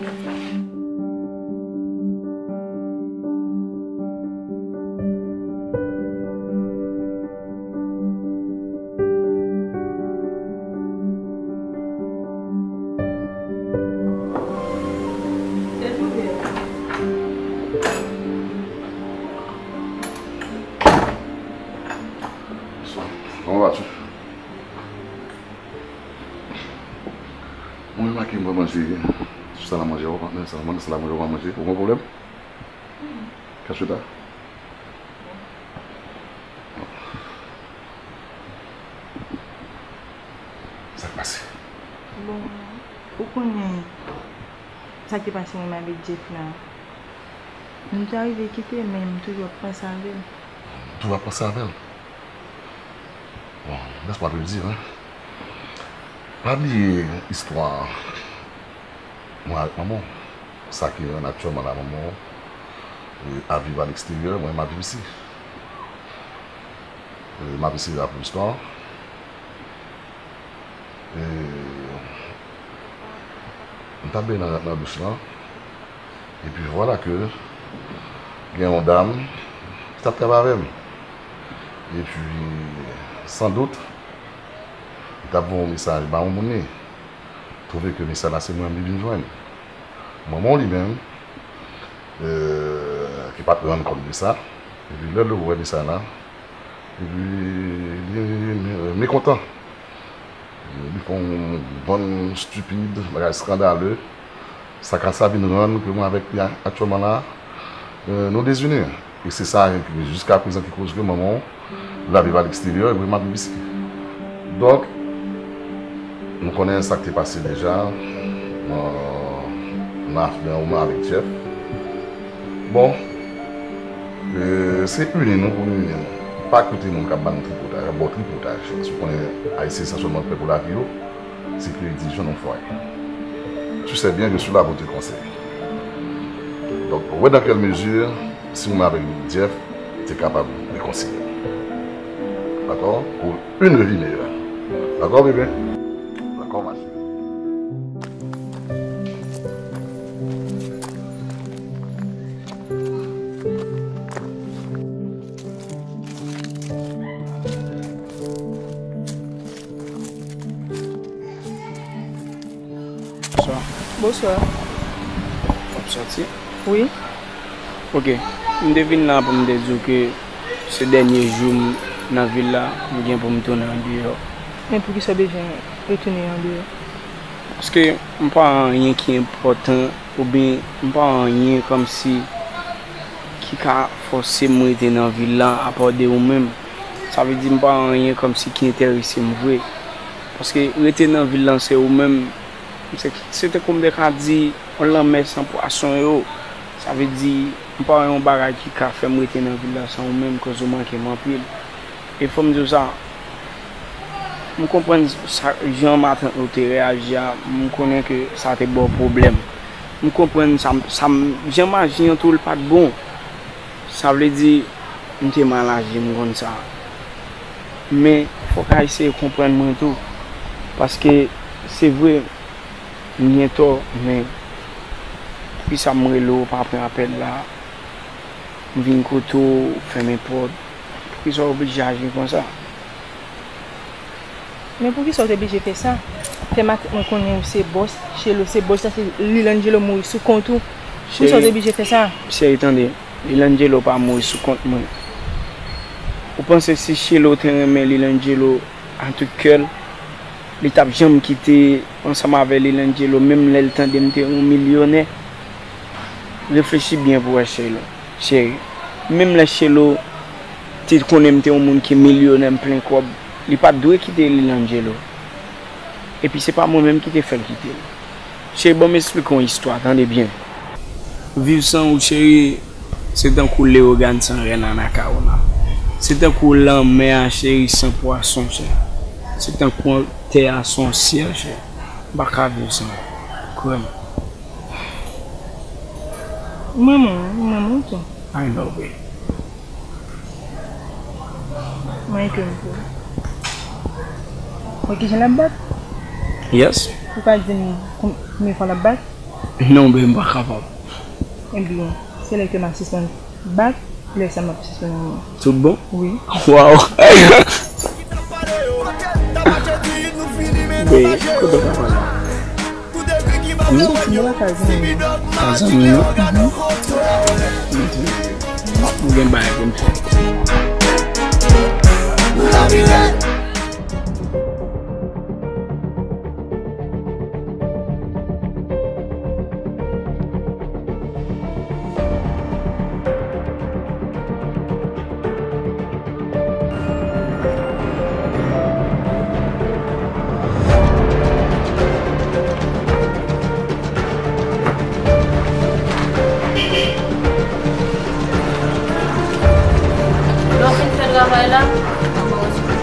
Manje, sou sa la manje, ou pa manje, sa la manje, ou pa manje, ou gen pwoblèm? Kacheta? Sa k pase? Bon, ou konnen sa ki te pase mwen avèk Jeff la. Nou te arive kite, men m toujou ap panse avè l. Toujou ap panse avè l? Bon, laisse-moi te le dire, hein. Pa bliye istwa mwen avèk manman w. Sa ki rann aktyèlman la, manman w, e, ap viv alegsteryè, mwen, m ap viv isi. E, m ap isi la pou istwa. E, m t ap benyen nan, nan douch lan. Epi vwala ke gen yon dam ki t ap travay avè m. Epi, san dout, li t ap voye yon mesaj ba yon moun li. Twouve ke mesaj la se mwen li vin jwenn. Manman w li menm, e, ki pa t rann kont de sa. Epi lè l wè mesaj la, epi li, li mekontan. Li fè yon bann stipid, bagay eskandale. Sa ka sa vin rann ke mwen avèk li a, aktyèlman la, e, nou dezini. E se sa ki, jiska prezan, ki koz ke manman w, l ap viv alegsteryè, epi m ap viv isi. Donk, nou konnen sa k te pase deja, nan, nan afè mwen avèk Jeff. Bon, e, se ini nou pou nou ini nou. Pa koute moun k ap ba nou tripotaj, ap ba w tripotaj. Paske w konnen Ayisyen sa sèlman fè pou lavi yo, se kreye divizyon nan fwaye. Tu sais bien, je suis là pour te conseiller. Donk, wè dans quelle mesure, si mwen avèk Jeff te kapab rekonsilye. Dakò? Pou une vie meilleure. Dakò, bebe? Dakò, ma chérie. Bonswa. Bonswa. W ap sòti? Wi. Ok. M te vin la pou m te di w ke se dènye jou m nan vil la, m gen pou m tounen andeyò. Men poukisa w bezwen retounen andeyò? Paske m pa anyen ki enpòtan, oubyen m pa anyen kòmsi ki ka fòse m rete nan vil la, apa de ou menm. Sa vle di m pa anyen kòmsi ki enterese m vre. Paske rete nan vil lan se ou menm. Se, se tankou m te ka di yon lanmè san pwason yo. Sa vle di m pa wè yon bagay ki ka fè m rete nan vil la san ou menm, koz ou manke m anpil. E fò m di w sa, m konprann sa, jan matant ou te reyaji a, m konnen ke sa te ba w pwoblèm. M konprann sa, sa, jan m aji an tou, l pa t bon. Sa vle di, m te mal aji, m konn sa. Men, fòk w eseye konprann mwen tou. Paske, se vre, m gen tò, men poukisa m rele w, w pa pran apèl la? M vin kote w, ou fèmen pòt. Poukisa w oblije aji konsa? Men poukisa w te blije fè sa? Fè matant mwen konnen ou se bòs, Shelo se bòs, sa se Lilangelo mouri sou kont ou. Poukisa w te blije fè sa? Cheri, tande, Lilangelo pa mouri sou kont mwen. Ou panse si Shelo te renmen Lilangelo a tout kè l, li t ap janm kite ansanm avè Lilangelo, menm lè l tande m te yon milyonè? Reflechi byen pou w wè, Shelo. Cheri, menm lè Shelo te konnen m te yon moun ki milyonè, m plen kòb, li pa t dwe kite Lilangelo. Epi se pa mwen menm ki te fè l kite l. Cheri, ban m esplike w yon istwa, tande byen. Viv san ou, cheri, se tankou Leyogàn san rèn Anakawona. Se tankou lanmè a, cheri, san pwason, cheri. Se tankou tè a san syèl, cheri. M pa ka viv san ou. Kwè m. Mwen, mwen, mwen, mwen tou. I know, babe. Mwen ke m pou. Mwen ki jan l ap bat? Yes. Ou ka di m konbyen fwa l ap bat? Non, babe, m pa kapab. Ebyen, se lè ke m a sispann bat, lè sa m ap sispann renmen. Tout bon? Wi. Wow. Babe, kote w ka pale? Wi, mwen la ka zanmi. Ka zanmi, non? Mhm. Mwen gen bagay pou m fè. La, mwen pa resevwa.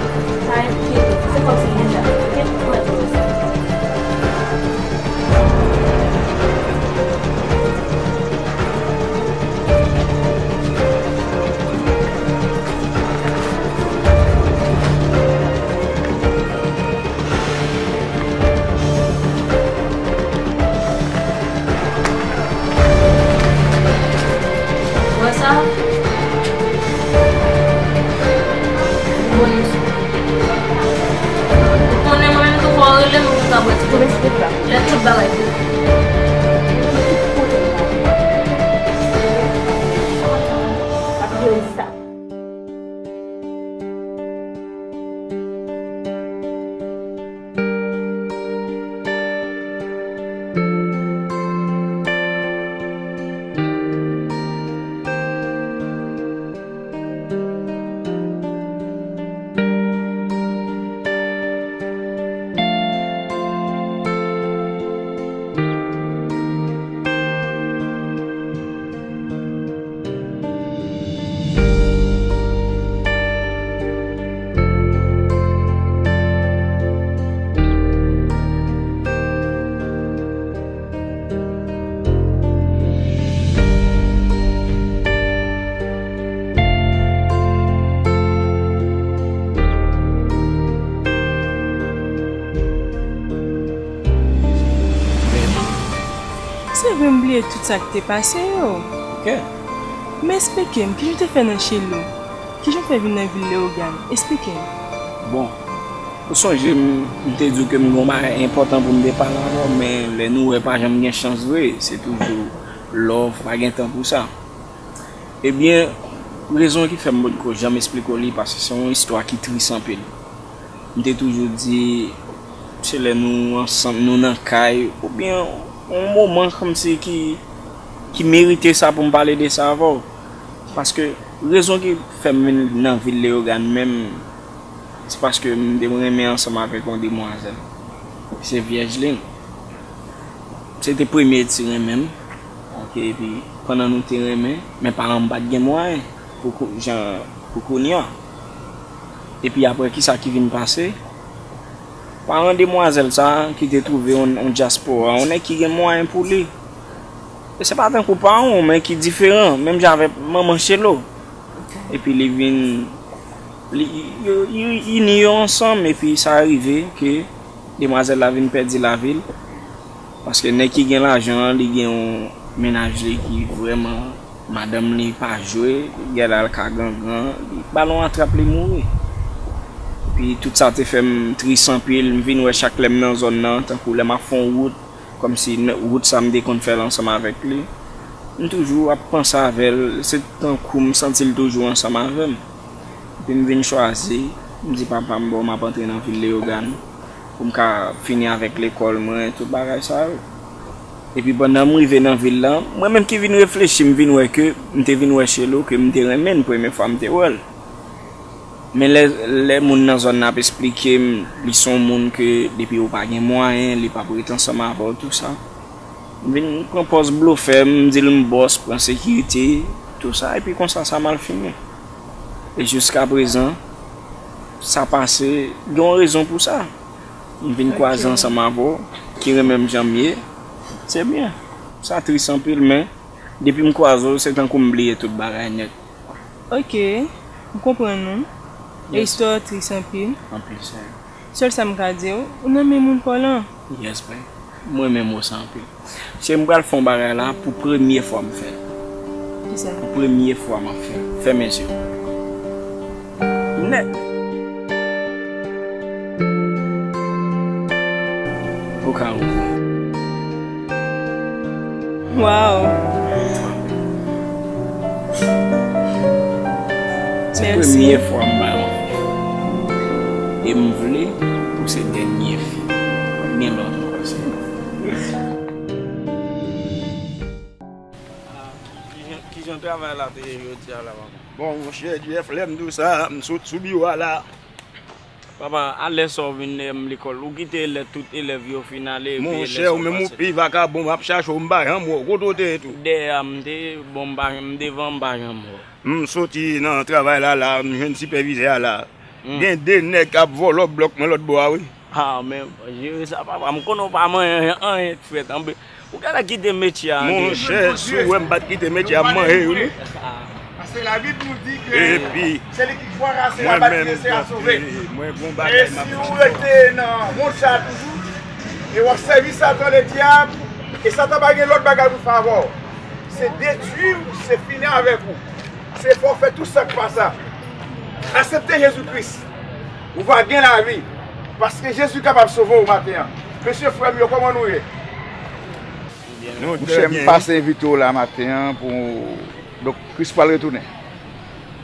Pa enkyete, se kòmsi m deja, oke? Mwen tou resevwa. Wè sa? Ou konnen mwen menm tou fò rele m pou m ka bwè ti kote. Lè tout bagay fini. Se vre m bliye tout sa k te pase yo. Ok. Men esplike m, kijan w te fè nan Chelo? Kijan w fè vin nan vil Leyogàn? Esplike m. Bon, ou sonje m, m te di w ke m gen yon bagay enpòtan pou m te pale avè w, men lè nou wè pa janm gen chans vre, se toujou love, pa gen tan pou sa. Ebyen, rezon ki fè m potko janm esplike w li, paske se yon istwa ki tris anpil. M te toujou di, se lè nou ansanm, nou nan kay, oubyen yon moman kòmsi ki, ki merite sa pou m pale de sa avè w. Paske rezon ki fè m vin nan vil Leyogàn menm, se paske m te renmen ansanm avèk yon demwazèl. Se Vyèjlin. Se te premye ti renmen m. Ok, epi pandan nou te renmen, men paran m pa t gen mwayen pou kou-, jan, pou kounye a. Epi apre, kisa ki vin pase? Paran demwazèl sa a ki te twouve yon, yon dyaspora, yon nèg ki gen mwayen pou li. E se pa tankou paran w, men ki diferan, menm jan avèk manman Chelo. Epi li vin, li, yo, yo ini yo ansanm, epi sa rive ke demwazèl la vin pèdi lavi l. Paske nèg ki gen lajan an, li gen yon mennaj li ki vrèman, madanm li pa jwe, li genlè al ka grangran, li balon atrap li mouri. Epi tout sa te fè m tris anpil, m vin wè chak lè m nan zòn nan, tankou lè m ap fè yon wout, kòmsi n-, wout sa m te konn fè l ansanm avèk li. M toujou ap panse avè l, se tankou m santi l toujou ansanm avè m. Epi m vin chwazi, m di papa m, bon, m ap antre nan vil Leyogàn pou m ka fini avèk lekòl mwen, tout bagay sa yo. Epi pandan m rive nan vil la, mwen menm ki vin reflechi, m vin wè ke m te vin wè Chelo, ke m te renmen l premye fwa m te wè l. Men lè, lè moun nan zòn nan ap esplike m, li se yon moun ke depi ou pa gen mwayen, li p ap ret ansanm avè w, tou sa. M vin pran pòz blofè, m di l m bòs, pran sekirite, tou sa, epi konsa sa mal fini. E jiska prezan, sa pase, gen yon rezon pou sa. M vin kwaze ansanm avè w, ki renmen m jan m ye, se byen. Sa tris anpil, men depi m kwaze w, se tankou m bliye tout bagay nèt. Ok, m konprann ou. E istwa w tris anpil. Anpil, sè. Sèl sa m ka di w, ou nan men moun pa w lan. Yes, bro. Mwen menm ou sa anpil. Cheri, m pral fè yon bagay la pou premye fwa m fè l. Kisa? Pou premye fwa m ap fè l. Fèmen je w. Nèt. Ou ka ouvri. Waw. Se premye fwa m bay yon fi. E m vle pou se dènye fi. Gen lòt mwen se. Kijan, kijan travay la te ye jodi a la, papa? Bon, monchè, Jeff, lè m di w sa, m sot sou biwo a la. Papa, alè sa w vin dèyè m lekòl, ou kite lè tout elèv yo fin ale, epi lè sa w pase. Monchè, ou menm ou pi vakabon, m ap chache w, m pa janm wè w. Kote w te ye tou? Dèyè a m te, bon, m pa, m devan, m pa janm wè w. M soti nan travay la, la, m jwenn sipèvizè a la. Gen de nèg k ap vòlò blòk mwen lòt bò a, wi. Ah, men jere sa, papa. M konnen w pa manyen anyen k fèt. Anben, ou genlè kite metye a, anben. Monchè, si w wè m pa t kite metye a, m manyen yo, wi. Paske Labib nou di ke epi, celui qui croira sera baptisé sera sauvé. Mwen gon bagay m ap di. E si w rete nan mond sa a toujou, e w ap sèvi Satan Ledyab, e Satan pa gen lòt bagay pou fè avè w. Se detwi w, se fini avèk ou. Se fè w fè tout sa k pa sa. Aksepte Jezi Kris. Ou va gen lavi. Paske Jezi kapab sove w maten an. Mesye, frè m yo, kòman nou ye? Nou trè byen. Monchè, m pase envite w la maten an pou, donk, Kris pral retounen.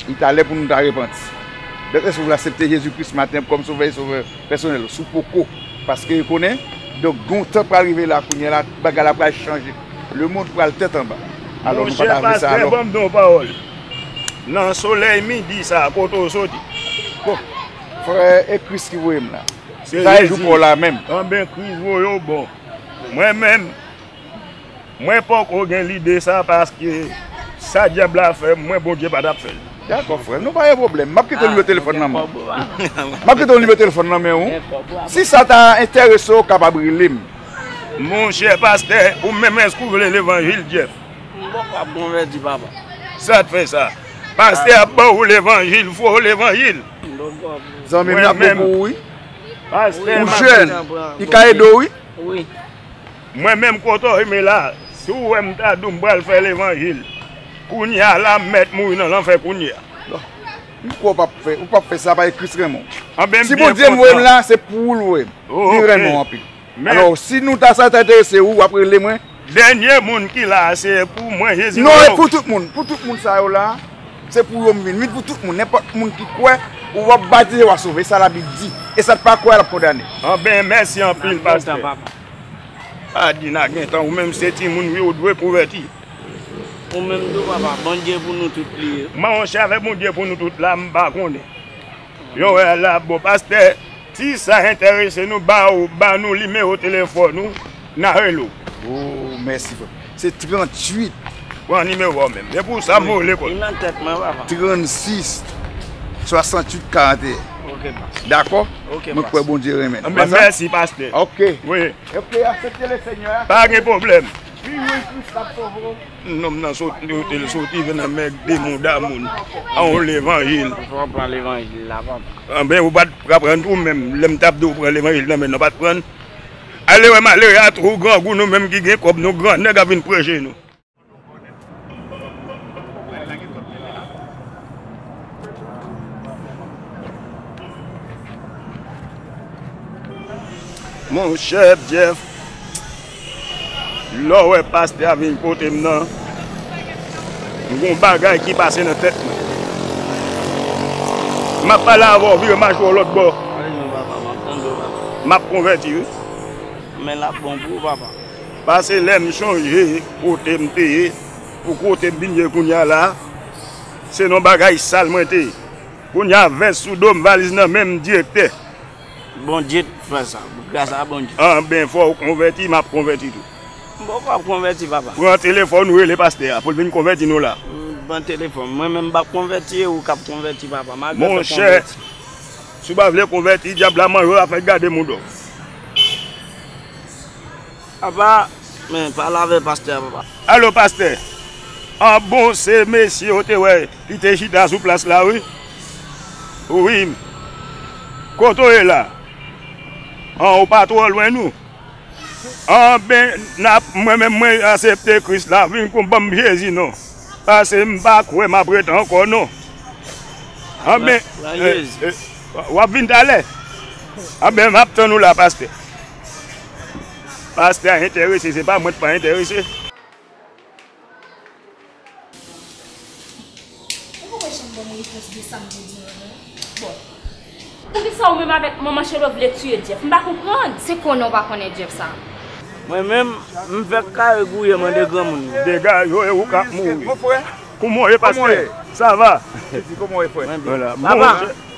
Li ta lè pou nou ta repanti. Donk, èske w vle aksepte Jezi Kris maten an kòm sovè e sovè pèsonèl ou? Si w poko, paske konnen, donk, gon tan pral rive la kounye a la, bagay la pral chanje. Lemonn pral tèt anba. Alò, nou pa ta vle sa, alò. Monchè pastè, ban m di w yon pawòl. Nan solèy midi sa a, kote w soti? Bon, frè, e Kris ki voye m la. Se Jezi. Sa e jou pa w la menm. Anben, Kris voye w bon. Mwen menm, mwen poko gen lide sa, paske sa dyab la fè, mwen, Bondye pa t ap fè l. Dakò, frè m, nou pa gen pwoblèm. M ap kite w nimewo telefòn nan men w. M ap kite w nimewo telefòn nan men w. Si sa ta enterese w, w kapab rele m. Monchè pastè, ou menm, èske w vle levanjil, Jeff? M poko ap konvèti, papa. Sa t fè sa? Pastè ap ba w levanjil, fo levanjil. M poko ap. Zanmi m, n ap bon pou ou, wi. Pastè, ou jèn, li ka ede w, wi. Wi. Mwen menm, kote w ye la, si w wè m ta di w m pral fè levanjil, kounye a la, m mèt mouri nan lanfè kounye a. Non. M kwè w p ap fè, ou p ap fè sa, paske Kris renmen w. Anben, m byen kontan. Si Bondye voye m la, se pou ou l voye m. Li renmen w anpil. Alò, si nou ta sa ta enterese ou, w ap rele mwen. Dènye moun ki la a, se pou mwen, Jezi. Non, e pou tout moun. Pou tout moun sa yo la, se pou yo m vin. Vin pou tout moun. Nenpòt moun ki kwè, ou w ap batize, w a sove. Sa Labib di. E sa k pa kwè, l ap kondane. Anben, mèsi anpil, pastè. Adina, gentan, ou menm se timoun, wi, ou dwe konvèti. Ou menm tou, papa, Bondye pou nou tout li ye. Monchè, avèk Bondye pou nou tout la, m pa konnen. Yo wè la, bon, pastè, si sa enterese nou, ba ou, ba nou nimewo telefòn ou, n a rele w. Oh, mèsi, frè. Se tranntuit. Pran nimewo a w menm. E pou sa, m rele kò. Li nan tèt mwen, papa. Trannsis, swasanntuit, karanteyen. Ok, pastè. Dakò? Ok, pastè. Mwen kwè Bondye renmen n. Anben, mèsi, pastè. Ok. Wi. Ok, aksepte Lesenyè. Pa gen pwoblèm. Wi, wi, Kris ap sove w. Nonm nan sot, kote l soti, vin nan men de mouda moun. A yon levanjil. Fò w pran levanjil la, papa. Anben, ou pa t ka pran tou menm. Lè m t ap di w pran levanjil nan men n, ou pa t pran. Ale wè malere a twò grangou, nou menm ki gen kòb, nou grannèg ap vin preche nou. Monchè Jeff, lè w wè pastè a vin kote m nan, m gon bagay ki pase nan tèt mwen. M ap pale avè w, vire mache w lòt bò. M ap konvèti, wi. Men l ap bon pou ou, papa. Pase lè m chonje kote m te ye, pou kote m vin ye kounye a la, se nan bagay sal mwen te ye. Kounye a vès sou do m, valiz nan men m, direktè. Bondye t fè sa, gras a Bondye. Anben, fò w konvèti, m ap konvèti tou. M poko ap konvèti, papa. Pran telefòn ou rele pastè a, pou l vin konvèti nou la. M pran telefòn. Mwen menm m p ap konvèti, e ou k ap konvèti, papa. Malgre m konvèti. Monchè, si w pa vle konvèti, dyab la manje w, afè gade mouda w. Papa, men pale avè pastè a, papa. Alo, pastè. An bon, se mesye w te wè ki te chita sou plas la, wi. Wi. Kote w ye la? An, ou pa twò lwen, non. Anben, n ap, mwen menm, mwen aksepte Kris la. Vin kon ban m Jezi, non. Pase m pa kwè m ap ret ankò, non. Anben, w ap vin talè? Anben, m ap tann ou la, pastè. Pastè a enterese, se pa mwen k pa enterese. Ou poko janm ban m repons de sa m te di w an, non. Bon. Poukisa ou menm avèk manman Chelo vle tiye Jeff? M pa konprann. Se konnen w pa konnen Jeff sa. Mwen menm, m fèk kare gouye mande granmoun. Degaje w e ou k ap mouri. Kòman w ye, pastè? Sa va? Papa.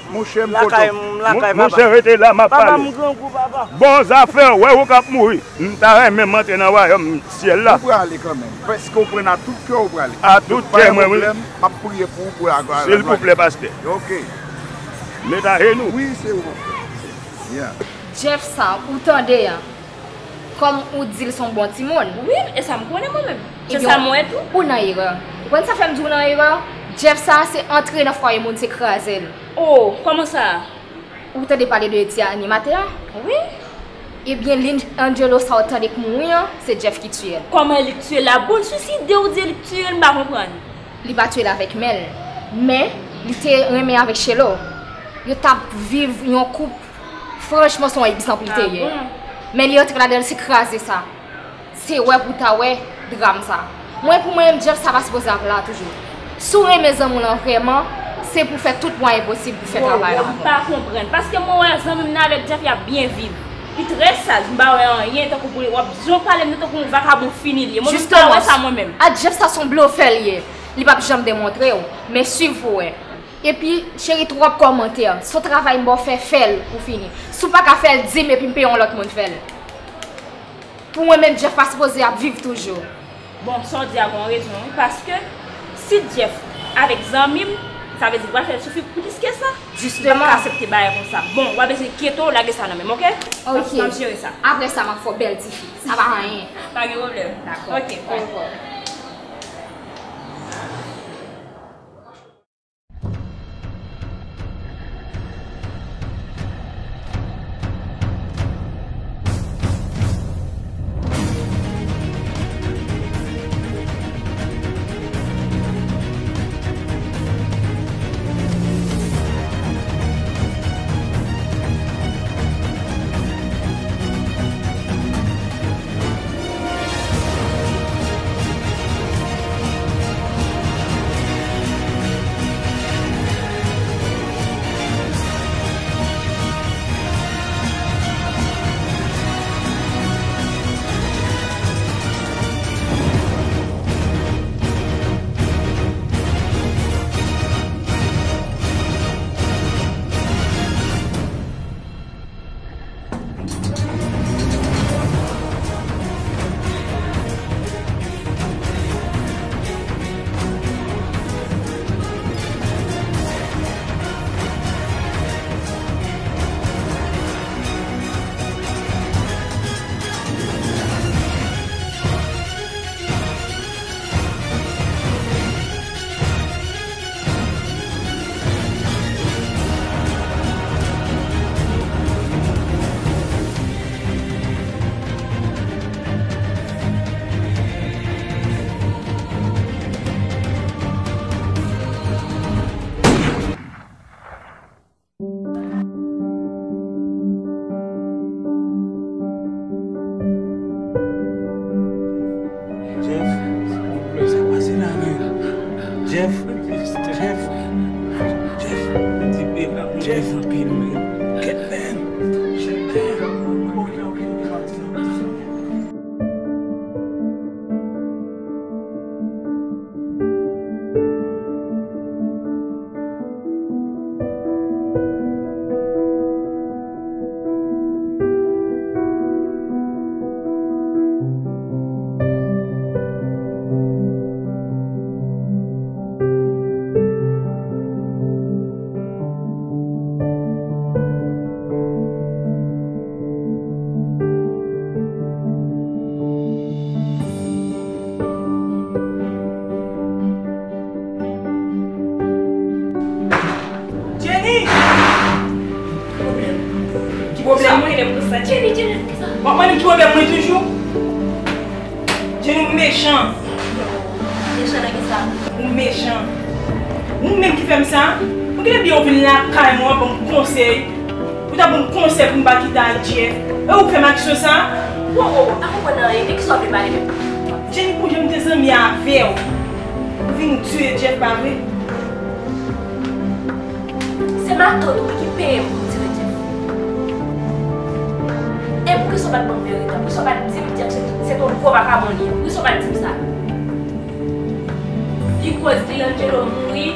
Monchè, m kontan. Lakay m, lakay papa. Monchè, rete la, m ap pale. Papa, m grangou, papa. Bon zafè, wè ou k ap mouri. M ta renmen m antre nan wayòm syèl la. Ou prale kanmenm. Èske w pran ak tout kè w prale? A tout kè mwen, wi. M ap priye pou ou pou la glwa. Silvouplè, pastè. Ok. Met ajenou. Wi, se ou. Yeah. Jeff sa, ou tande a? Kòm ou di l se yon bon timoun. Wi, e sa m konnen mwen menm. Se sa m wè tou. Ou nan erè. Ou konn sa fè m di w nan erè? Jeff sa, se antre nan fwaye moun, se kraze l. Oh, kòman sa? Ou tande pale de ti animatè a? Wi. Ebyen, Lin Angelo sa ou tande k mouri an, se Jeff ki tiye l. Kòman li tiye l la? Bon, l swiside ou di li tiye l, m pa konprann. Li pa tiye l avèk men l. Men, li te renmen avèk Shelo. Yo t ap viv yon koup. Franchman, se yon egzanp li te ye. Ah bon? Men li antre ladan l, se kraze sa. Se wè pou w ta wè dram sa. Mwen, pou mwen menm, Jeff sa pa sipoze ap la toujou. Si w renmen zanmi w lan vrèman, se pou w fè tout mwayen posib pou w fè travay la. Wow, m pa konprann. Paske mwen wè zanmi m nan avèk Jeff, y ap byen viv. Li trè saj, m pa wè anyen, tankou pou li, w ap, jan w pale m nan tankou yon vakabon fini li ye. Mwen menm, m pa wè sa mwen menm. A Jeff sa se yon blofè li ye. Li p ap janm demontre w. Men swiv pou w wè. Epi, cheri, twòp kòmantè. Se yon travay m ba w fè, fè l pou fini. Si w pa ka fè l, di m epi m peye yon lòt moun fè l. Pou mwen menm, Jeff pa sipoze ap viv toujou. Bon, sa w di a gon rezon, wi, paske si Jeff avèk zanmi m, sa vle di li pral fè l soufri plis ke sa. Jisteman. M p ap ka aksepte bagay konsa. Bon, w a bezwen kite w, lage sa nan men m, oke? Oke. M ap jere sa. Apre sa, m ap fè w bèl tifi. Sa pa anyen. Pa gen pwoblèm. Dakò. Oke, bye. Orevwa. Jeff, sa k pase la menm? Jeff, Jeff, Jeff, Jeff, anpil menm. Kèt menm. Jenny! Ki pwoblèm? Sa mwen rele pou sa. Jenny, Jenny, kisa? W ap mande m ki pwoblèm mwen toujou? Jenny, ou mechan. Mechan nan kisa? Ou mechan. Ou menm ki fè m sa. Ou genlè bliye w vin lakay mwen, w ap ban m konsèy. Ou ta ban m konsèy pou m pa kite ak Jeff. E ou k fè m aksyon sa? Wo, wo, wo, m pa konprann anyen. De kisa w vle pale menm? Jenny, pou jan m te zanmi avè w, ou vin tiye Jeff, pa vre? Se matant ou wi ki peye m pou m tiye Jeff. E poukisa w pa t ban m verite an? Poukisa w pa t di m Jeff se, se t on gwo vakabon li ye? Poukisa w pa t di m sa? Li koz Lilangelo mouri,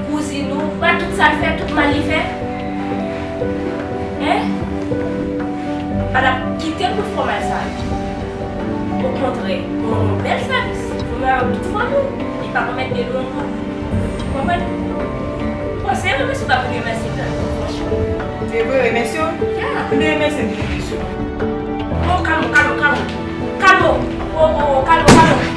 kouzin ou, pa tout sa l fè, tout mal li fè. Hein? Pa t ap kite l pou fè w mal sa yo. Okontrè, ou rann yon bèl sèvis. Ou nan tout fanmi w. Li pa remèt de nou ankò. Ou konprann? Bon, se remèsye w pa vin remèsye m nan, franchman. Se vre, remèsye w? Ya. Ebyen, remèsye m pou remèsye w. Oh, kalm ou, kalm ou, kalm ou. Kalm ou. Oh, oh, oh, kalm ou, kalm ou.